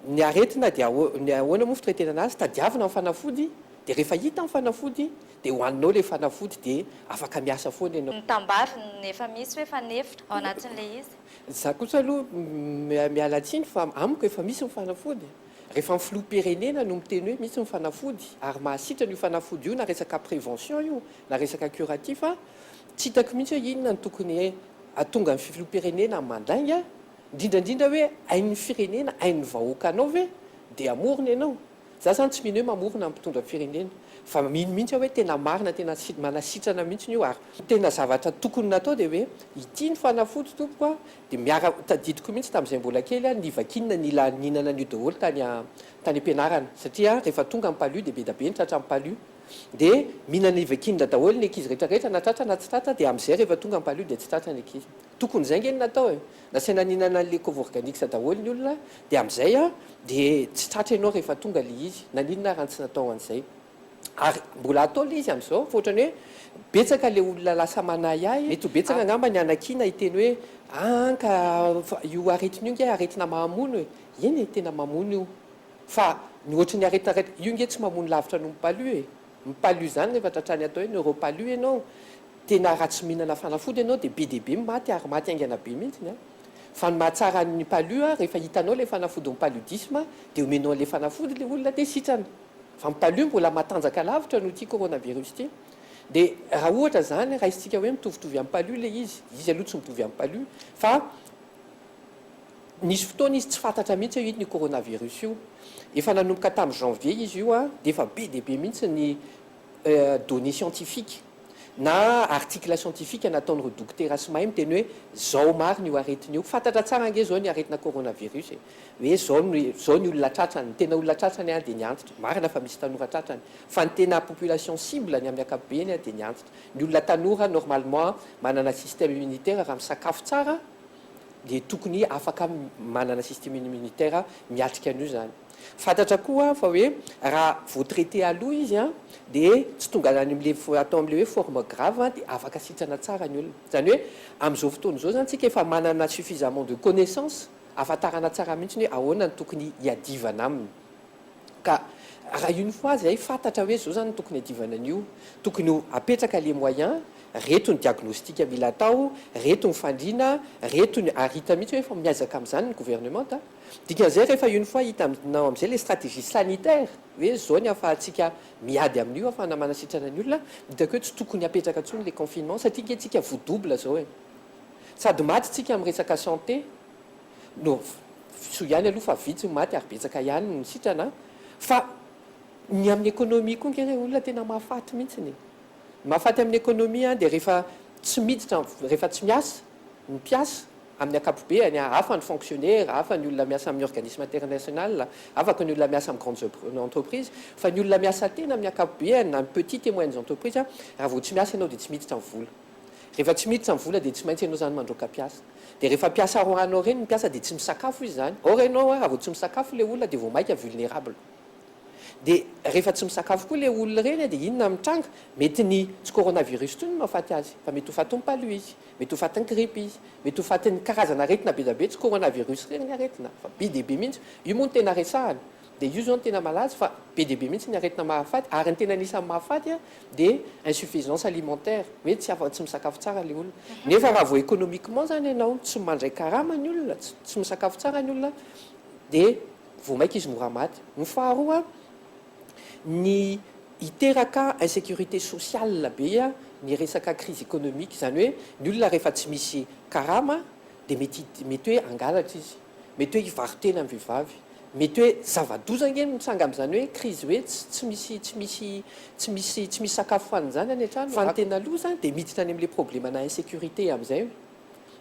Ny aretina dia ny ahoana moa fi-traiter-na anazy? Tadiavina ny fanafody dia rehefa hita ny fanafody dia hohaninao ilay fanafody dia afaka miasa foana ianao. Ny tambavy no efa misy hoe fanefitra ao anatin'ilay izy. Za kosa aloha miala tsiny fa amiko efa misy ny fanafody. Rehefa ny filoham-pirenena no miteny hoe misy ny fanafody ary mahasitrana io fanafody io na resaka prévention io na resaka curatif, tsy hitako mihitsy hoe inona no tokony hahatonga ny filoham-pirenena mandainga, indrindra indrindra hoe hain'ny firenena, hain'ny vahoakanao ve dia hamorona ianao? Za zany tsy mino hoe mamorona ny mpitondra firenena fa mino mihitsy aho hoe tena marina tena manasitrana mihitsy io ary tena zavatra tokony natao dia hoe ity ny fanafody tompoko a dia miara tadidiko mihitsy tamin'izay mbola kely aho nivakinina nila nihinana an'io daholo tany tany am-pianarana satria rehefa tonga ny palu dia be dia be ny tratran'ny palu dia mihinana ivakinina daholo ny ankizy rehetra rehetra na tratra na tsy tratra dia amin'izay rehefa tonga ny palu dia tsy tratra ny ankizy tokony izay ange no natao e Nasaina nihinana an'le Covorganix daholo ny olona dia amin'izay an dia tsy tratra ianao rehefa tonga le izy, naninona ary tsy natao an'izay? Ary mbola atao le izy amin'izao fa ohatran'ny hoe betsaka le olona lasa manahiahy, mety ho betsaka angamba ny hanakiana hiteny hoe an ka io aretina io nge aretina mahamono e, eny e tena mamono io fa ny ohatry ny aretina rehetra, io nge tsy mamono lavitra noho ny palu e, ny palu izany rehefa tratran'ny atao hoe neuropalu ianao Tena raha tsy mihinana fanafody ianao dia be dia be ny maty ary maty haingana be mihitsiny an! Fa ny mahatsara ny palu an, rehefa hitanao ilay fanafodin'ny paludisme dia omenao an'ilay fanafody ilay olona dia sitrana. Fa ny palu mbola matanjaka lavitra noho ity coronavirus ity. Dia raha ohatra izany raisintsika hoe mitovitovy amin'ny palu ilay izy, izy aloha tsy mitovy amin'ny palu fa nisy fotoana izy tsy fantatra mihitsy hoe inona io coronavirus io. Efa nanomboka tamin'ny janvier izy io an, dia efa be dia be mihitsy ny données scientifiques na article scientifique nataon'ireo dokotera sy mahay miteny hoe zao marina io aretina io. Fantatra tsara ange zao ny aretina coronavirus e! Hoe zao no zao ny olona tratrany, ny tena olona tratrany an dia ny antitra. Marina fa misy tanora tratrany fa ny tena population cible ny amin'ny ankapobeny an dia ny antitra. Ny olona tanora normalement manana système immunitaire raha misakafo tsara dia tokony afaka manana système immunitaire miatrika an'io zany. Fantatra koa fa hoe raha vao traité aloha izy dia tsy tonga any amin'ilay atao amin'ilay hoe forme grave dia afaka sitrana tsara ny olona. Izany hoe amin'izao fotoana izao izany tsika efa manana suffisamment de connaissance ahafantarana tsara mihitsy hoe ahoana no tokony hiadivana aminy. Ka raha une fois izay fantatra hoe izao izany no tokony hiadivana an'io, tokony ho apetraka les moyens, reto ny diagnostic mila atao, reto ny fandriana, reto ny, ary hita mihitsy hoe efa miezaka amin'izany ny gouvernementa. Dikan'izay rehefa une fois hita aminao amin'izay ilay stratégie sanitaire hoe zao ny ahafahantsika miady amin'io ahafahana manasitrana ny olona, hitako hoe tsy tokony hapetraka intsony ilay confinement satria ange tsika voa double zao e! Sady maty tsika amin'ny resaka santé no Soa ihany aloha fa vitsy ny maty ary betsaka ihany ny sitrana fa ny amin'ny économie koa nge re olona tena mahafaty mihitsiny e. Ny mahafaty amin'ny économie dia rehefa tsy miditra, rehefa tsy miasa ny mpiasa amin'ny ankapobeany, hafa ny fonctionnaire, hafa ny olona miasa amin'ny organisme international, afaka ny olona miasa amin'ny grandes entreprises, fa ny olona miasa tena amin'ny ankapobeany na ny petites et moyennes entreprises, raha vao tsy miasa ianao dia tsy miditra ny vola. Rehefa tsy miditra ny vola dia tsy maintsy ianao izany mandroaka mpiasa. Dia rehefa mpiasa roahanao ireny ny mpiasa dia tsy misakafo izy izany. Or ianao raha vao tsy misakafo ilay olona dia vao maika vulnerable. Dia rehefa tsy misakafo koa ilay olona ireny dia inona no mitranga? Mety ny tsy coronavirus intsony no mahafaty azy fa mety ho fatin'ny palu izy, mety ho fatin'ny grippe izy, mety ho fatin'ny karazana aretina be dia be, tsy coronavirus irery ny aretina fa be dia be mihitsy. Io moa no tena resahana. Dia io izao no tena malaza fa be dia be mihitsy ny aretina mahafaty ary ny tena anisan'ny mahafaty dia insuffisance alimentaire, hoe tsy afa tsy misakafo tsara ilay olona. Nefa raha vao économiquement izany ianao tsy mandray karama ny olona, tsy misakafo tsara ny olona dia vao maika izy mora maty. Ny faharoa, ny hiteraka insécurité sociale be ny resaka crise économique, izany hoe ny olona rehefa tsy misy karama dia mety mety hoe hangalatra izy, mety hoe hivaro-tena ny vehivavy, mety hoe zava-doza ange no mitranga amin'izany hoe crise hoe tsy tsy misy tsy misy tsy misy tsy misy sakafo hohanina izany any an-trano. Fa ny tena loza dia miditra any amin'ilay problème-na insécurité amin'izay.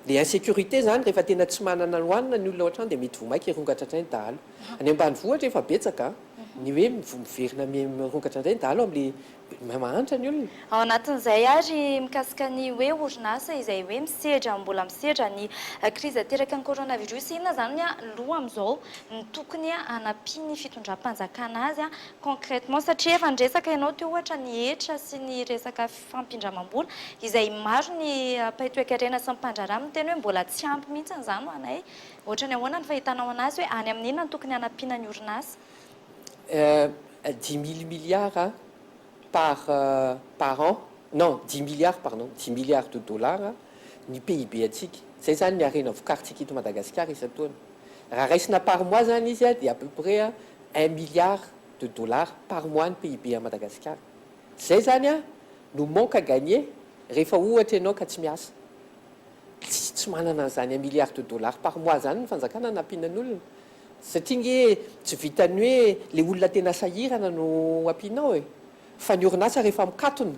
Le insécurité zany rehefa tena tsy manana ny hohanina ny olona ao an-trano dia mety vao maika hirongatra indray ny dahalo. Any ambanivohitra efa betsaka ny hoe miverina mirongatra indray ny dahalo amle mahantra ny olona. Ao anatin'izay ary mikasika ny hoe orinasa izay hoe misedra mbola misedra ny krizy ateraky ny coronavirus, inona izany aloha amin'izao no tokony hanampian'ny fitondram-panjakana azy concrètement satria efa niresaka ianao teo ohatra ny hetra sy ny resaka fampindramam-bola, izay maro ny mpahay toekarena sy ny mpandraharaha miteny hoe mbola tsy ampy mihitsy izany ho anay. Ohatran'ny ahoana ny fahitanao anazy hoe any amin'ny inona no tokony hanampiana ny orinasa? Dix mille milliards par par an, non dix milliards pardon, dix milliards de dollars ny PIB antsika. Izay izany ny harena vokarintsika eto Madagasikara isan-taona. Raha raisina par mois izany izy dia à peu près un milliard de dollars par mois ny PIB à Madagasikara. Zay zany an no manque à gagner rehefa ohatra ianao ka tsy miasa. Tsy tsy manana an'izany un milliard de dollars par mois zany ny fanjakana hanampiana ny olona. Satria nge tsy vitan'ny hoe le olona tena sahirana no ampianao e. Fa ny orinasa rehefa mikatona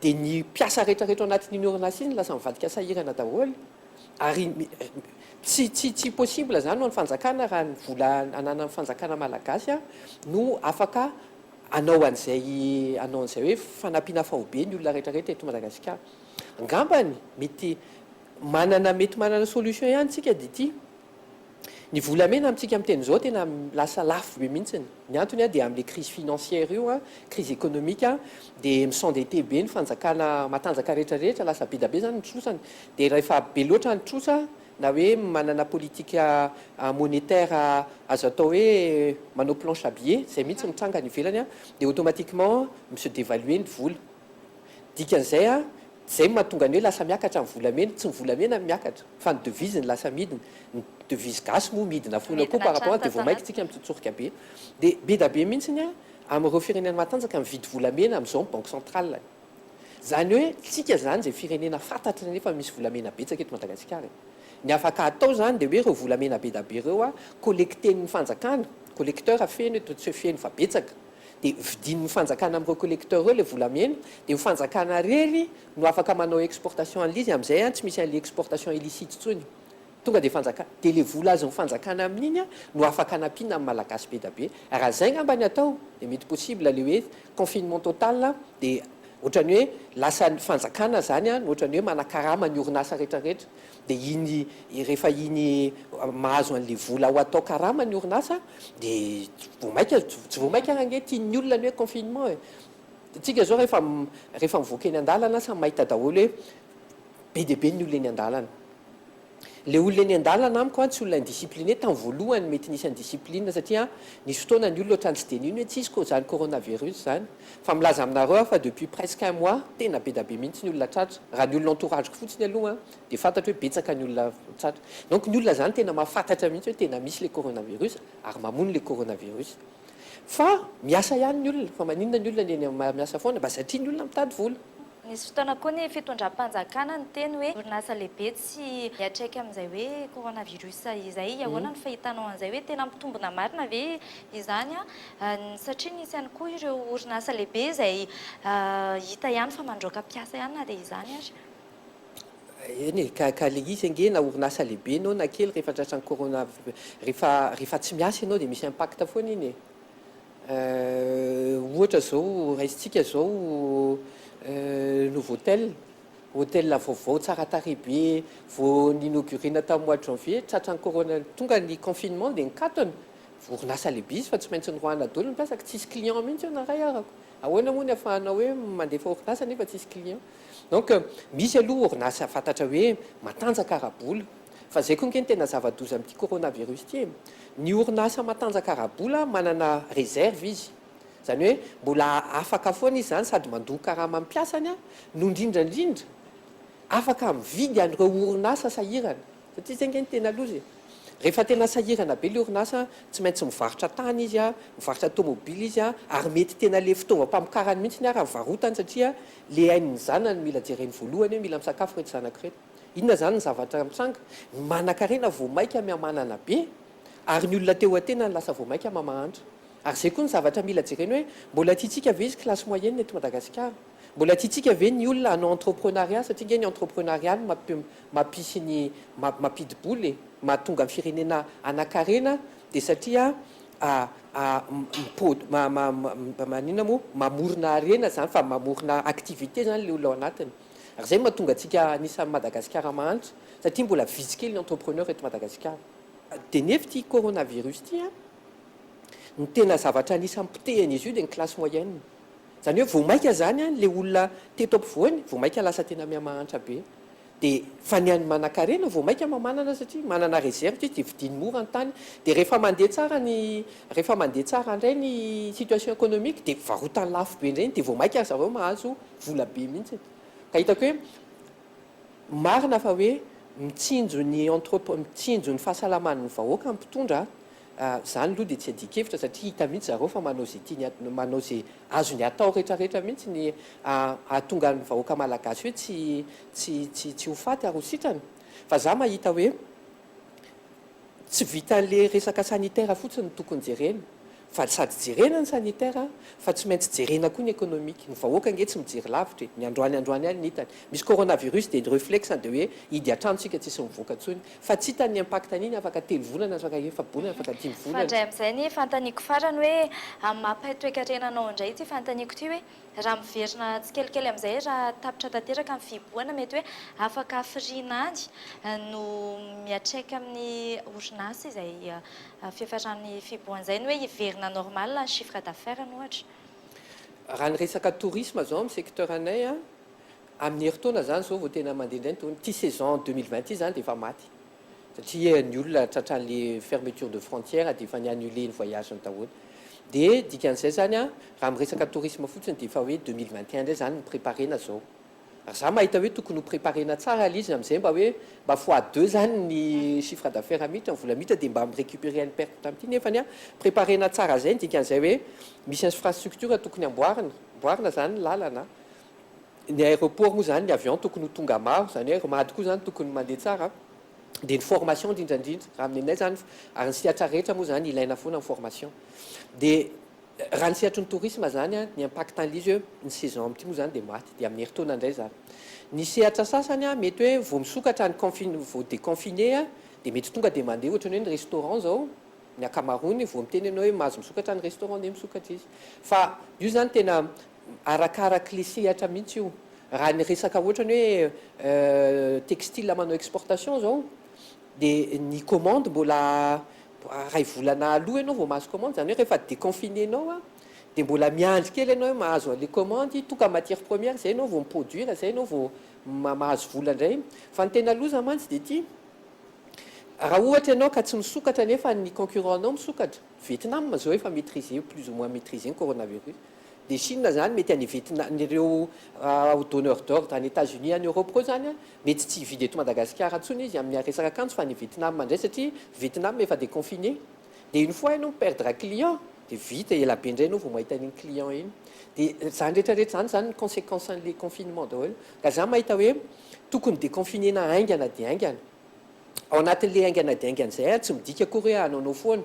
dia ny mpiasa rehetra rehetra ao anatin'iny orinasa iny lasa mivadika sahirana daholo. Ary tsy tsy tsy possible zany ho an'ny fanjakana raha ny vola ananan'ny fanjakana malagasy an no afaka hanao an'izay hanao an'izay hoe fanampiana faobe ny olona rehetra rehetra eto Madagasikara. Angambany mety manana mety manana solution ihany tsika dia ity, ny volamena amintsika miteny izao tena lasa lafo be mihitsiny. Ny antony an dia amin'ilay crise financière io an, crise économique an, dia mi-s'endetter be ny fanjakana matanjaka rehetra rehetra, lasa be dia be izany ny trosany. Dia rehefa be loatra ny trosa na hoe manana politique monétaire azo atao hoe manao planche à billets, izay mihitsy mitranga any ivelany dia automatiquement mi-se dévaluer ny vola. Dikan'izay an, izay no mahatonga ny hoe lasa miakatra ny volamena, tsy ny volamena no miakatra fa ny devise no lasa midina, ny devise gasy moa midina foana koa par rapport dia vao maika tsika mitsotsorika be. Dia be da be mihitsy an amin'ireo firenena matanjaka mividy volamena amin'izao ny banque centrale. Zany hoe tsika zany zay firenena fantatra nefa misy volamena betsaka eto Madagasikara e. Ny afaka atao zany de hoe ireo volamena bedabe ireo a collecter-n'ny fanjakana, collecteur feno eto, tsy hoe feno fa betsaka, de vidian'ny fanjakana amin'ireo collecteur ireo le volamena, de ny fanjakana rery no afaka manao exportation an'le izy amin'izay a tsy misy an'le exportation illicite intsony. Tonga dia fanjakana, dia le vola azon'ny fanjakana amin'iny no afaka anampiana ny Malagasy be da be. Raha zay angamba ny atao dia mety possible le hoe confinement total dia ohatran'ny hoe lasa ny fanjakana zany no ohatran'ny hoe manakarama ny orinasa rehetra rehetra dia iny rehefa iny mahazo an'le vola ho atao karama ny orinasa dia vao maika tsy vao maika ange tian'ny olona ny hoe confinement e. Tsika zao rehefa rehefa mivoaka eny an-dalana samy mahita daholo hoe be dia be ny olona eny an-dalana. Le olona eny an-dalana amiko an tsy olona indiscipliné, tamin'ny voalohany mety nisy indiscipline satria nisy fotoana ny olona ohatran'ny tsy dia nino hoe tsisy ko zany coronavirus zany, fa milaza aminareo aho fa depuis presque un mois tena be da be mihitsy ny olona tratra, raha ny olona entourage-ko fotsiny aloha an dia fantatro hoe betsaka ny olona tratra, donc ny olona zany tena mahafantatra mihitsy hoe tena misy le coronavirus ary mamono le coronavirus, fa miasa ihany ny olona, fa maninona ny olona ny eny miasa foana, mba satria ny olona mitady vola. Nisy fotoana koa ny fitondram-panjakana niteny hoe orinasa lehibe tsy miatraika amin'izay hoe coronavirus izay. Ahoana ny fahitanao an'izay hoe tena mitombina marina ve izany satria nisy ihany koa ireo orinasa lehibe izay hita ihany fa mandroaka mpiasa ihany na dia izany ary. Eny e, ka ka le izy ange na orinasa lehibe enao na kely rehefa tratran'ny corona rehefa rehefa tsy miasa ianao dia misy impact foana iny e. Ohatra zao raisintsika zao Novotel, hotel vaovao tsara tarehy be vao ni-inaugurena tamin'ny mois de janvier, tratran'ny corona tonga ny confinement dia nikatona, orinasa lehibe izy fa tsy maintsy noroahana daholo ny mpiasa ka tsisy client mihitsy eo na iray arako. Ahoana moa ny ahafahanao hoe mandefa orinasa nefa tsisy client? Donc misy aloha orinasa fantatra hoe matanjaka ara-bola. Fa zay koa nge ny tena zava-doza amin'ity coronavirus ity e! Ny orinasa matanjaka ara-bola manana réserve izy. Izany hoe mbola afaka foana izy izany sady mandoa karama ny mpiasany no indrindra indrindra afaka mividy an'ireo orinasa sahirana. Satria izay nge ny tena loza e! Rehefa tena sahirana be ilay orinasa, tsy maintsy mivarotra tany izy, mivarotra tomobile izy ary mety tena ilay fitaovam-pamokarany mihitsy ara no varotany satria ilay ain'ny zanany mila jereny voalohany hoe mila misakafo ireto zanako ireto. Inona izany ny zavatra mitranga? Ny manankarena vao maika mihamanana be ary ny olona teo an-tenany lasa vao maika mamahantra. Ary izay koa ny zavatra mila jerena hoe mbola tiantsika ve izy classe moyenne eto Madagasikara? Mbola tiantsika ve ny olona hanao entreprenariat satria ange ny entreprenariat no mampisy ny mampidi-bola e, mahatonga ny firenena hanan-karena dia satria maninona moa mamorona harena izany fa mamorona activité izany ilay olona ao anatiny. Ary izay no mahatonga antsika anisan'ny Madagasikara mahantra satria mbola vitsy kely ny entrepreneur eto Madagasikara. Dia nefa ity coronavirus ity an, ny tena zavatra anisan'ny potehin'izy io dia ny classe moyenne. Izany hoe vao maika izany an, ilay olona teto ampovoany vao maika lasa tena mihamahantra be. Dia fa ny an'ny manankarena vao maika mamanana satria manana réserve izy dia vidiany mora ny tany. Dia rehefa mandeha tsara ny rehefa mandeha tsara indray ny situation économique dia varotany lafo be indray dia vao maika ry zareo mahazo vola be mihitsy. Ka hitako hoe marina fa hoe mitsinjo ny entrep- mitsinjo ny fahasalaman'ny vahoaka ny mpitondra, zany aloha dia tsy iadian-kevitra satria hita mihitsy zareo fa manao izay tiany manao izay azony atao rehetrarehetra mihitsy ny hahatonga ny vahoaka malagasy hoe tsy tsy tsy tsy ho faty ary ho sitrana. Fa za mahita hoe Tsy vitan'le resaka sanitaire fotsiny no tokony jerena fa sady jerena ny sanitaire fa tsy maintsy jerena koa ny économique. Ny vahoaka ange tsy mijery lavitra e. Ny androany androany ihany ny hitany. Misy coronavirus dia ny reflexe-ny dia hoe hidy an-trano tsika tsisy mivoaka intsony. Fa tsy hitany ny impact an'iny afaka telo volana, afaka efa-bolana, afaka dimy volana. Fandray amin'izay ny fanontaniako farany hoe amin'ny maha mpahay toekarena anao indray ity fanontaniako ity hoe Raha miverina tsikelikely amin'izay raha tapitra tanteraka ny fihibohana mety hoe afaka hafiriana any no miatraika amin'ny orinasa izay fiafaran'ny fihibohana izay ny hoe hiverina normal ny chiffre d'affaires ny ohatra. Raha ny resaka tourisme zao amin'ny secteur anay an, amin'ny herintaona zany zao vao tena mandeha indray ny tourisme, ity saison 2020 ity zany dia efa maty. Satria ny olona tratran'le fermeture de frontière dia efa ni-annuler ny voyage-ny daholo. Dia dikan'izay zany an, raha miresaka tourisme fotsiny dia efa hoe 2021 indray zany no préparer-na zao. Ary za mahita hoe tokony ho préparer-na tsara ilay izy amin'izay mba hoe mba fois deux zany ny chiffre d'affaires miditra, ny vola miditra dia mba mi-recuperer ny perte tamin'ity nefany an, préparer-na tsara zay ny dikan'izay hoe misy infrastructure tokony amboarina, amboarina zany ny lalana, Ny aéroport moa zany ny avion tokony ho tonga maro, zany hoe Air Mad koa zany tokony mandeha tsara, dia ny formation indrindra indrindra, raha amin'ny anay zany, ary ny sehatra rehetra moa zany ilaina foana ny formation. Dia raha ny sehatry ny tourisme zany an, ny impact an'ilay izy hoe ny saison amin'ity moa zany dia maty, dia amin'ny herintaona indray zany. Ny sehatra sasany an, mety hoe vao misokatra ny confin- vao déconfiné an, dia mety tonga dia mandeha ohatran'ny hoe ny restaurant zao, ny ankamaroany vao miteny ianao hoe mahazo misokatra ny restaurant dia misokatra izy. Fa io zany tena Arakarak'le sehatra mihitsy io. Raha ny resaka ohatrany hoe textile manao exportation zao dia ny commande mbola ray volana aloha ianao vao mahazo commande, izany hoe rehefa déconfiner-nao dia mbola miandry kely ianao hoe mahazo an'le commande, tonga matière première zay ianao vao mi-produire, zay ianao vao mahazo vola indray. Fa ny tena loza mantsy dia ity, raha ohatra ianao ka tsy misokatra nefa ny concurrent-nao misokatra, Vietnam zao efa maitriser plus ou moins maitriser ny coronavirus, Dia Chine zany mety any Vietnam, ireo donneur d'ordre any Etats Unis any Europe ireo zany an, mety tsy hividy eto Madagasikara intsony izy amin'ny resaka akanjo fa any Vietnam indray satria Vietnam efa déconfiné. Dia une fois ianao mi-perdre client, Dia vita, ela be indray ianao vao mahita an'iny client iny. Dia izany rehetra rehetra izany izany ny consequence an'ilay confinement daholo. Ka za mahita hoe tokony deconfiner-na haingana dia haingana. Ao anatin'ilay haingana dia haingana izay ary tsy midika akory hoe hanaonao foana.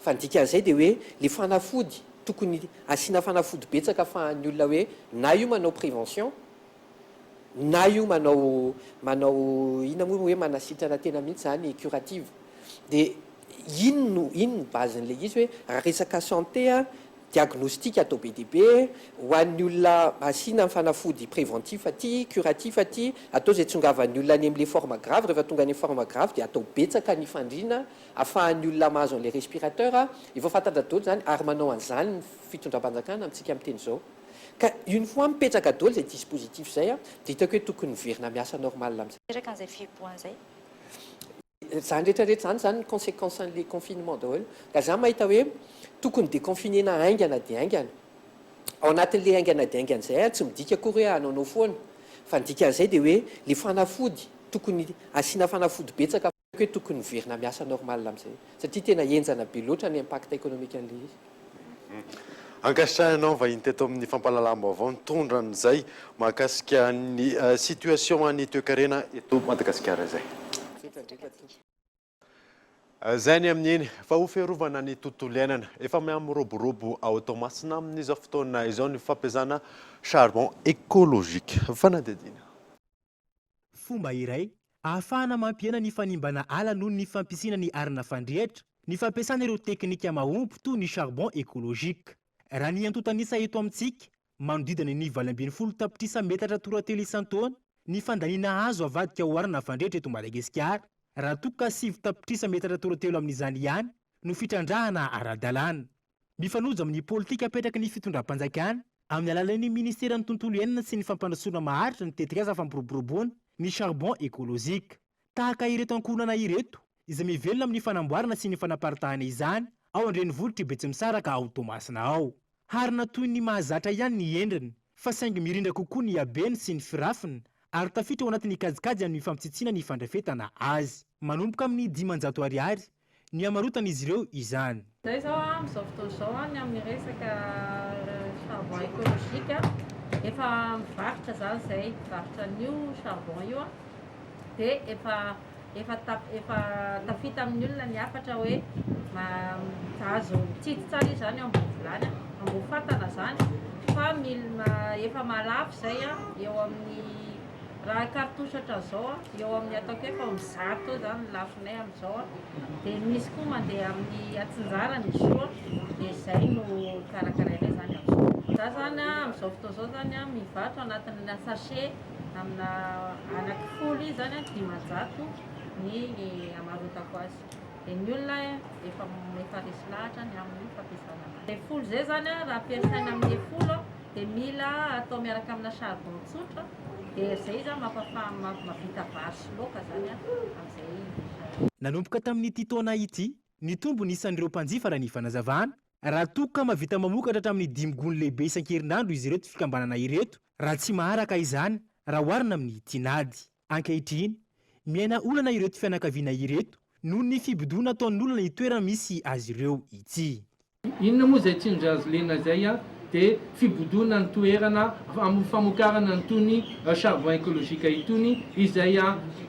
Fa ny dikan'izay dia hoe ilay fanafody, tokony asiana fanafody betsaka afahan'ny olona hoe na io manao prévention, na io manao manao inona moa hoe manasitrana tena mihitsy izany curative. Dia iny no iny no base-n'ilay izy hoe raha resaka santé a, diagnostic atao be dia be, ho an'ny olona asiana ny fanafody préventif aty, curatif aty, atao izay tsongavan'ny olona any amin'ilay forme grave, rehefa tonga any amin'ny forme grave dia atao betsaka ny fandriana afahan'ny olona mahazo an'ilay respirateur, efa fantatra daholo izany ary manao an'izany ny fitondram-panjakana amintsika miteny izao. Ka une fois mipetraka daholo izay dispositif izay dia hitako hoe tokony miverina miasa normal amin'izay. Tanteraka an'izay fihibohana izay. Izany rehetra rehetra izany izany ny consequence an'ilay confinement daholo. Ka za mahita hoe tokony deconfiner-na haingana dia haingana. Ao anatin'ilay haingana dia haingana izay ary tsy midika akory hoe hanaonao foana. Fa ny dikan'izay dia hoe ilay fanafody, tokony asiana fanafody betsaka hoe tokony miverina miasa normal amin'izay. Satria tena henjana be loatra ny impact économique an'ilay izy. Ankasitrahanao vahiny teto amin'ny fampahalalam-baovao nitondra an'izay mahakasika ny situation an'ny toekarena eto Madagasikara izay. Izay ny amin'iny fa ho fiarovana ny tontolo iainana. Efa mihamiroborobo ao Toamasina amin'izao fotoana izao ny fampiasana charbon écologique. Fanadihadiana. Fomba iray ahafahana mampihena ny fanimbana ala noho ny fampisiana ny arina fandrehitra ny fampiasana ireo teknika mahomby toy ny charbon écologique. Raha ny antontan'isa eto amintsika, manodidina ny 18 tapitrisa metatra toratelo isan-taona ny fandaniana azo avadika ho arina fandrehitra eto Madagasikara, raha toa ka 9 tapitrisa metatra toratelo amin'izany ihany no fitrandrahana ara-dalàna. Mifanojo amin'ny politika apetraky ny fitondram-panjakana amin'ny alalan'ny ministeran'ny tontolo iainana sy ny fampandrosoana maharitra ny tetikasa fampiroboroboana ny charbon écologique. Tahaka ireto ankohonana ireto, izay mivelona amin'ny fanamboarana sy ny fanaparitahana izany ao an-drenivohitr'i Betsimisaraka ao Toamasina ao. Harina toy ny mahazatra ihany ny endriny, fa saingy mirindra kokoa ny habeny sy ny firafiny ary tafiditra ao anatin'ny kajikajy amin'ny fampitsitsiana ny fandrafetana azy. Manomboka amin'ny 500 ariary ny hamarotan'izy ireo izany. Izay izao amin'izao fotoana izao ny amin'ny resaka charbon écologique, efa mivarotra izany izay, mivarotra an'io charbon io dia efa efa efa tafita amin'ny olona ny hafatra hoe azo mitsitsy tsara izy izany eo ambony vilany, ambony fatana izany fa mil- efa mahalafo izay eo amin'ny Raha cartouche ohatran'izao an, eo amin'ny ataoko hoe efa ho 100 eo izany ny lafonay amin'izao an, dia misy koa mandeha amin'ny atsinjarany izy io an, dia izay no karakarainay izany amin'izao. Za izany an, amin'izao fotoana izao izany an, mivarotra anatina sachet amina anaky folo izy izany an, 500 ny amarotako azy. Dia ny olona efa efa resy lahatra ny amin'ny fampiasana anazy. Ilay folo izay izany an, raha ampiasaina amin'ilay folo an, Dia mila atao miaraka amina charbon tsotra dia zay zany mampafaha mahavita vary sy laoka zany amizay izy. Nanomboka tamin'ity taona ity, nitombo ny isan'ireo mpanjifa raha ny fanazavana. Raha toa ka mahavita mamokatra hatramin'ny dimy gony lehibe isan-kerinandro izy ireto fikambanana ireto, raha tsy maharaka izany raha oharina amin'ny tinady. Ankehitriny, miaina olana ireto fianakaviana ireto noho ny fibodoana ataon'olona ny toerana misy azy ireo ity. Inona moa izay tsindry azo lena izay an? Dia fibodoana ny toerana amin'ny famokarana an'itony charbon écologique itony izay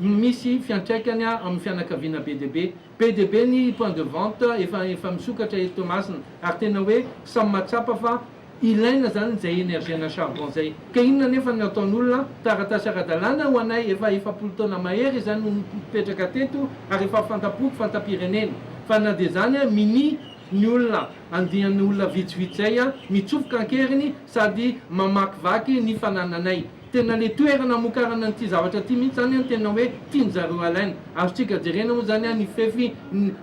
misy fiantraikany amin'ny fianakaviana be dia be. Be dia be ny point de vente efa efa misokatra eto Toamasina ary tena hoe samy mahatsapa fa ilaina izany izay énergie-na charbon izay. Ka inona anefa no ataon'olona? Taratasy ara-dalàna ho anay efa 40 taona mahery izany no nipetraka teto ary efa fanta-poko fanta-pirenena fa na dia izany minia ny olona, andian'ny olona vitsivitsy izay mitsofoka an-keriny sady mamakivaky ny fanananay. Tena le toerana amokarana an'ity zavatra ity mihitsy zany an tena hoe tian-jareo alaina. Azontsika jerena moa zany ny fefy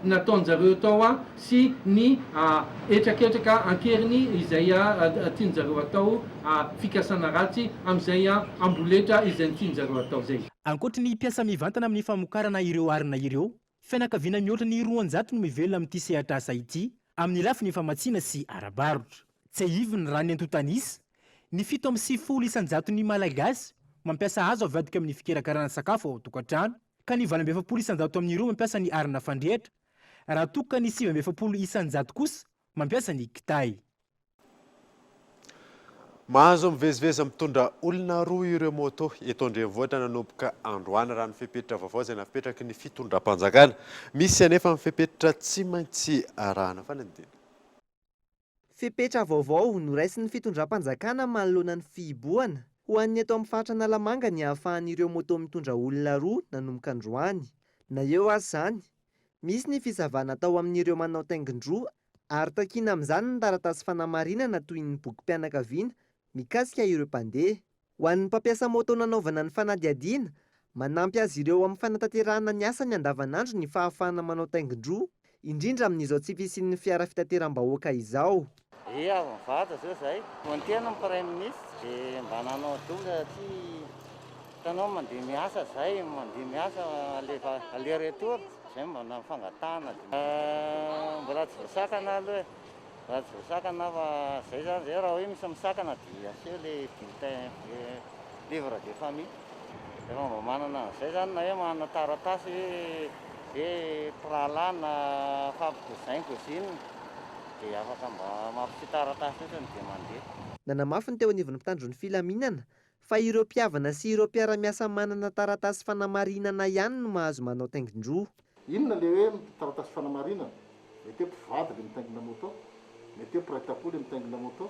nataon-jareo tao sy ny hetraketraka an-keriny izay tian-jareo atao, fikasana ratsy amin'izay amboletra izay tian-jareo atao izay. Ankoatry ny mpiasa mivantana amin'ny famokarana ireo arina ireo, Fianakaviana mihoatra ny 200 no mivelona amin'ity sehatr'asa ity amin'ny lafiny famatsiana sy ara-barotra. Tsiahivina raha ny antontan'isa, ny 97 isan-jaton'ny Malagasy mampiasa hazo avadika amin'ny fikarakarana sakafo ao an-tokantrano, ka ny 48 isan-jato amin'ireo mampiasa ny arina fandrehitra, raha toa ka ny 49 isan-jato kosa. mampiasa ny kitay. Mahazo mivezivezy mitondra olona roa ireo moto eto an-drenivohitra nanomboka androany raha ny fepetra vaovao izay napetraky ny fitondram-panjakana. Misy anefa ny fepetra tsy maintsy arahana. Fanadihadiana. Fepetra vaovao noraisin'ny fitondram-panjakana manoloana ny fihibohana ho an'ny eto amin'ny faritra Analamanga ny hahafahan'ireo moto mitondra olona roa nanomboka androany. Na eo aza izany, misy ny fisavana atao amin'ireo manao taingin-droa ary takiana amin'izany ny taratasy fanamarinana toy ny bokim-pianakaviana mikasika ireo mpandeha. Ho an'ny mpampiasa moto nanaovana ny fanadihadiana, manampy azy ireo amin'ny fanatanterahana ny asany andavanandro ny fahafahana manao taingin-droa, indrindra amin'izao tsy fisian'ny fiara fitateram-bahoaka izao. Ie avy nivady zao zay. Vao niteny ny praiminisitra de mba nanao double satria hitanao mandeha miasa zay, mandeha miasa alefa aller retour, zay mba nanao fangatahana de mbola tsy voasakana aloha e. Raha tsy voasakana fa zay zany zay, raha hoe misy misakana dia aseho le bulletin livre de famille. Efa mba manana an'izay zany na hoe manana taratasy hoe hoe mpirahalahy na fampy-cousin cousine dia afaka mba mampiseho taratasy fotsiny dia mandeha. Nanamafy ny teo anivon'ny mpitandro ny filaminana fa ireo mpihavana sy ireo mpiara-miasa manana taratasy fanamarinana ihany no mahazo manao taingin-droa. Inona le hoe taratasy fanamarinana? Mety hoe mpivady le mitaingina moto, mety hoe mpiray tampo le mitaingina moto,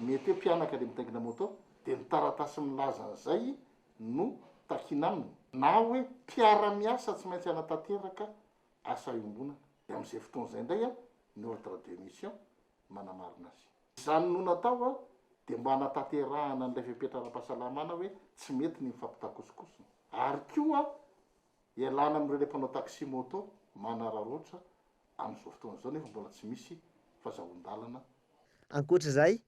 mety hoe mpianaka le mitaingina moto, de ny taratasy milaza an'izay no takiana aminy, na hoe mpiara-miasa tsy maintsy hanatanteraka asa iombonana, de amin'izay fotoana izay indray ny ordre de mission manamarina azy. Izany no natao dia mba hanatanterahana an'ilay fepetra ara-pahasalamana hoe tsy mety ny mifampitakosokosona. Ary koa ialana amin'ireo ilay mpanao taxi moto manararaotra amin'izao fotoana izao nefa mbola tsy misy fazahoan-dalana. Ankoatra izay,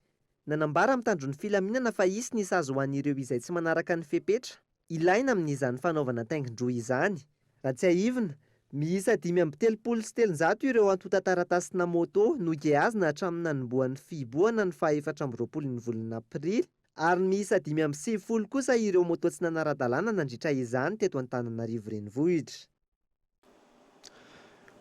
nanambara mitandro ny filaminana fa hisy ny sazy ho an'ireo izay tsy manaraka ny fepetra Ilaina amin'izany fanaovana taingin-droa izany. Raha tsiahivina, miisa 335 ireo antontan-taratasina moto nogeazina hatramin'ny nanombohan'ny fihibohana ny faha 24 ny volana aprily ary miisa 95 kosa ireo moto tsy nanara-dalàna nandritra izany teto Antananarivo Renivohitra.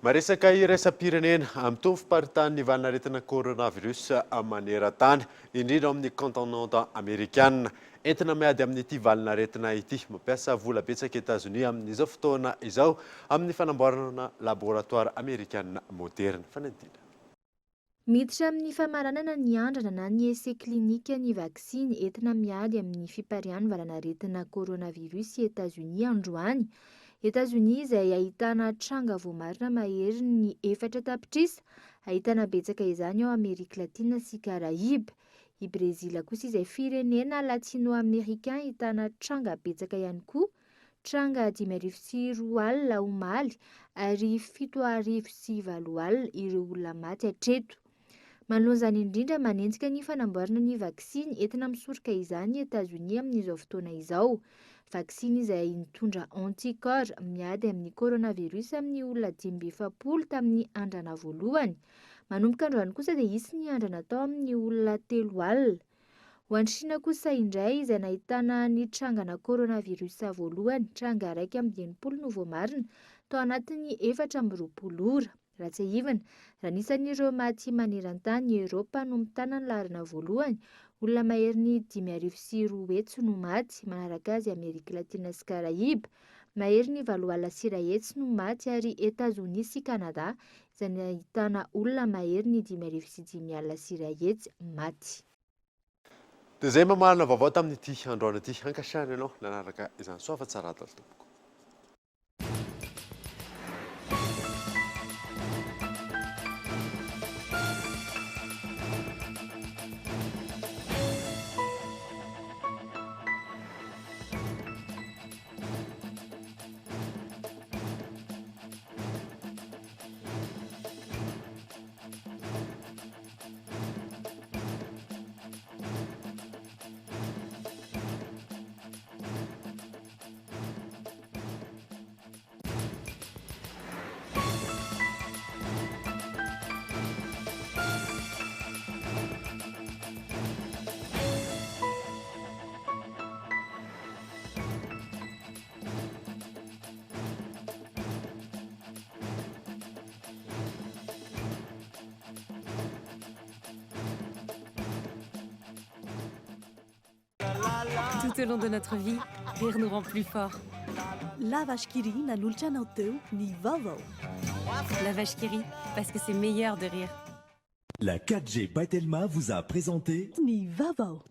Maresaka iraisam-pirenena, mitombo fiparitahan'ny valanaretina coronavirus maneran-tany, indrindra ao amin'ny kaontinanta amerikana. Entina miady amin'ity valanaretina ity, mampiasa vola betsaka Etazonia amin'izao fotoana izao amin'ny fanamboarana laboratoara amerikana moderina. Fanadihadiana. Miditra amin'ny famaranana ny andrana na ny essai clinique ny vaksiny entina miady amin'ny fipariahan'ny valanaretina coronavirus i Etazonia androany. Etazonia izay ahitana tranga voamarina maherin'ny 4 tapitrisa, ahitana betsaka izany ao Amerika Latina sy Karaiba. I Brezila kosa izay firenena latino-americain ahitana tranga betsaka ihany koa. Tranga 2005 omaly ary 8007 ireo olona maty hatreto. Manoloana izany indrindra, manenjika ny fanamboarana ny vaksiny entina misoroka izany i Etazonia amin'izao fotoana izao. Vaksiny izay nitondra anticorps miady amin'ny coronavirus amin'ny olona 45 tamin'ny andrana voalohany. Manomboka androany kosa dia hisy ny andrana atao amin'ny olona 30. Ho an'i Shina kosa indray, izay nahitana ny trangana coronavirus voalohany, tranga 61 no voamarina tao anatin'ny 24 ora. Raha tsiahivina, raha ny isan'ireo maty maneran-tany, i Eoropa no mitana ny laharana voalohany, olona maherin'ny 205 no maty, manaraka azy Amerika Latina sy Karaiba, maherin'ny 180 no maty ary Etazonia sy Kanada izay nahitana olona maherin'ny 105 105 maty. Dia izay mamarana vaovao tamin'ity androany ity. Ankasitrahana ianao nanaraka izany. Soa fa tsara daholo tompoko. Tout au long de notre vie, rire nous rend plus forts. La Vache qui rit nanolotra anao teo ny vaovao. La Vache qui rit, parce que c'est meilleur de rire. La 4G by Telma vous a présenté ny vaovao.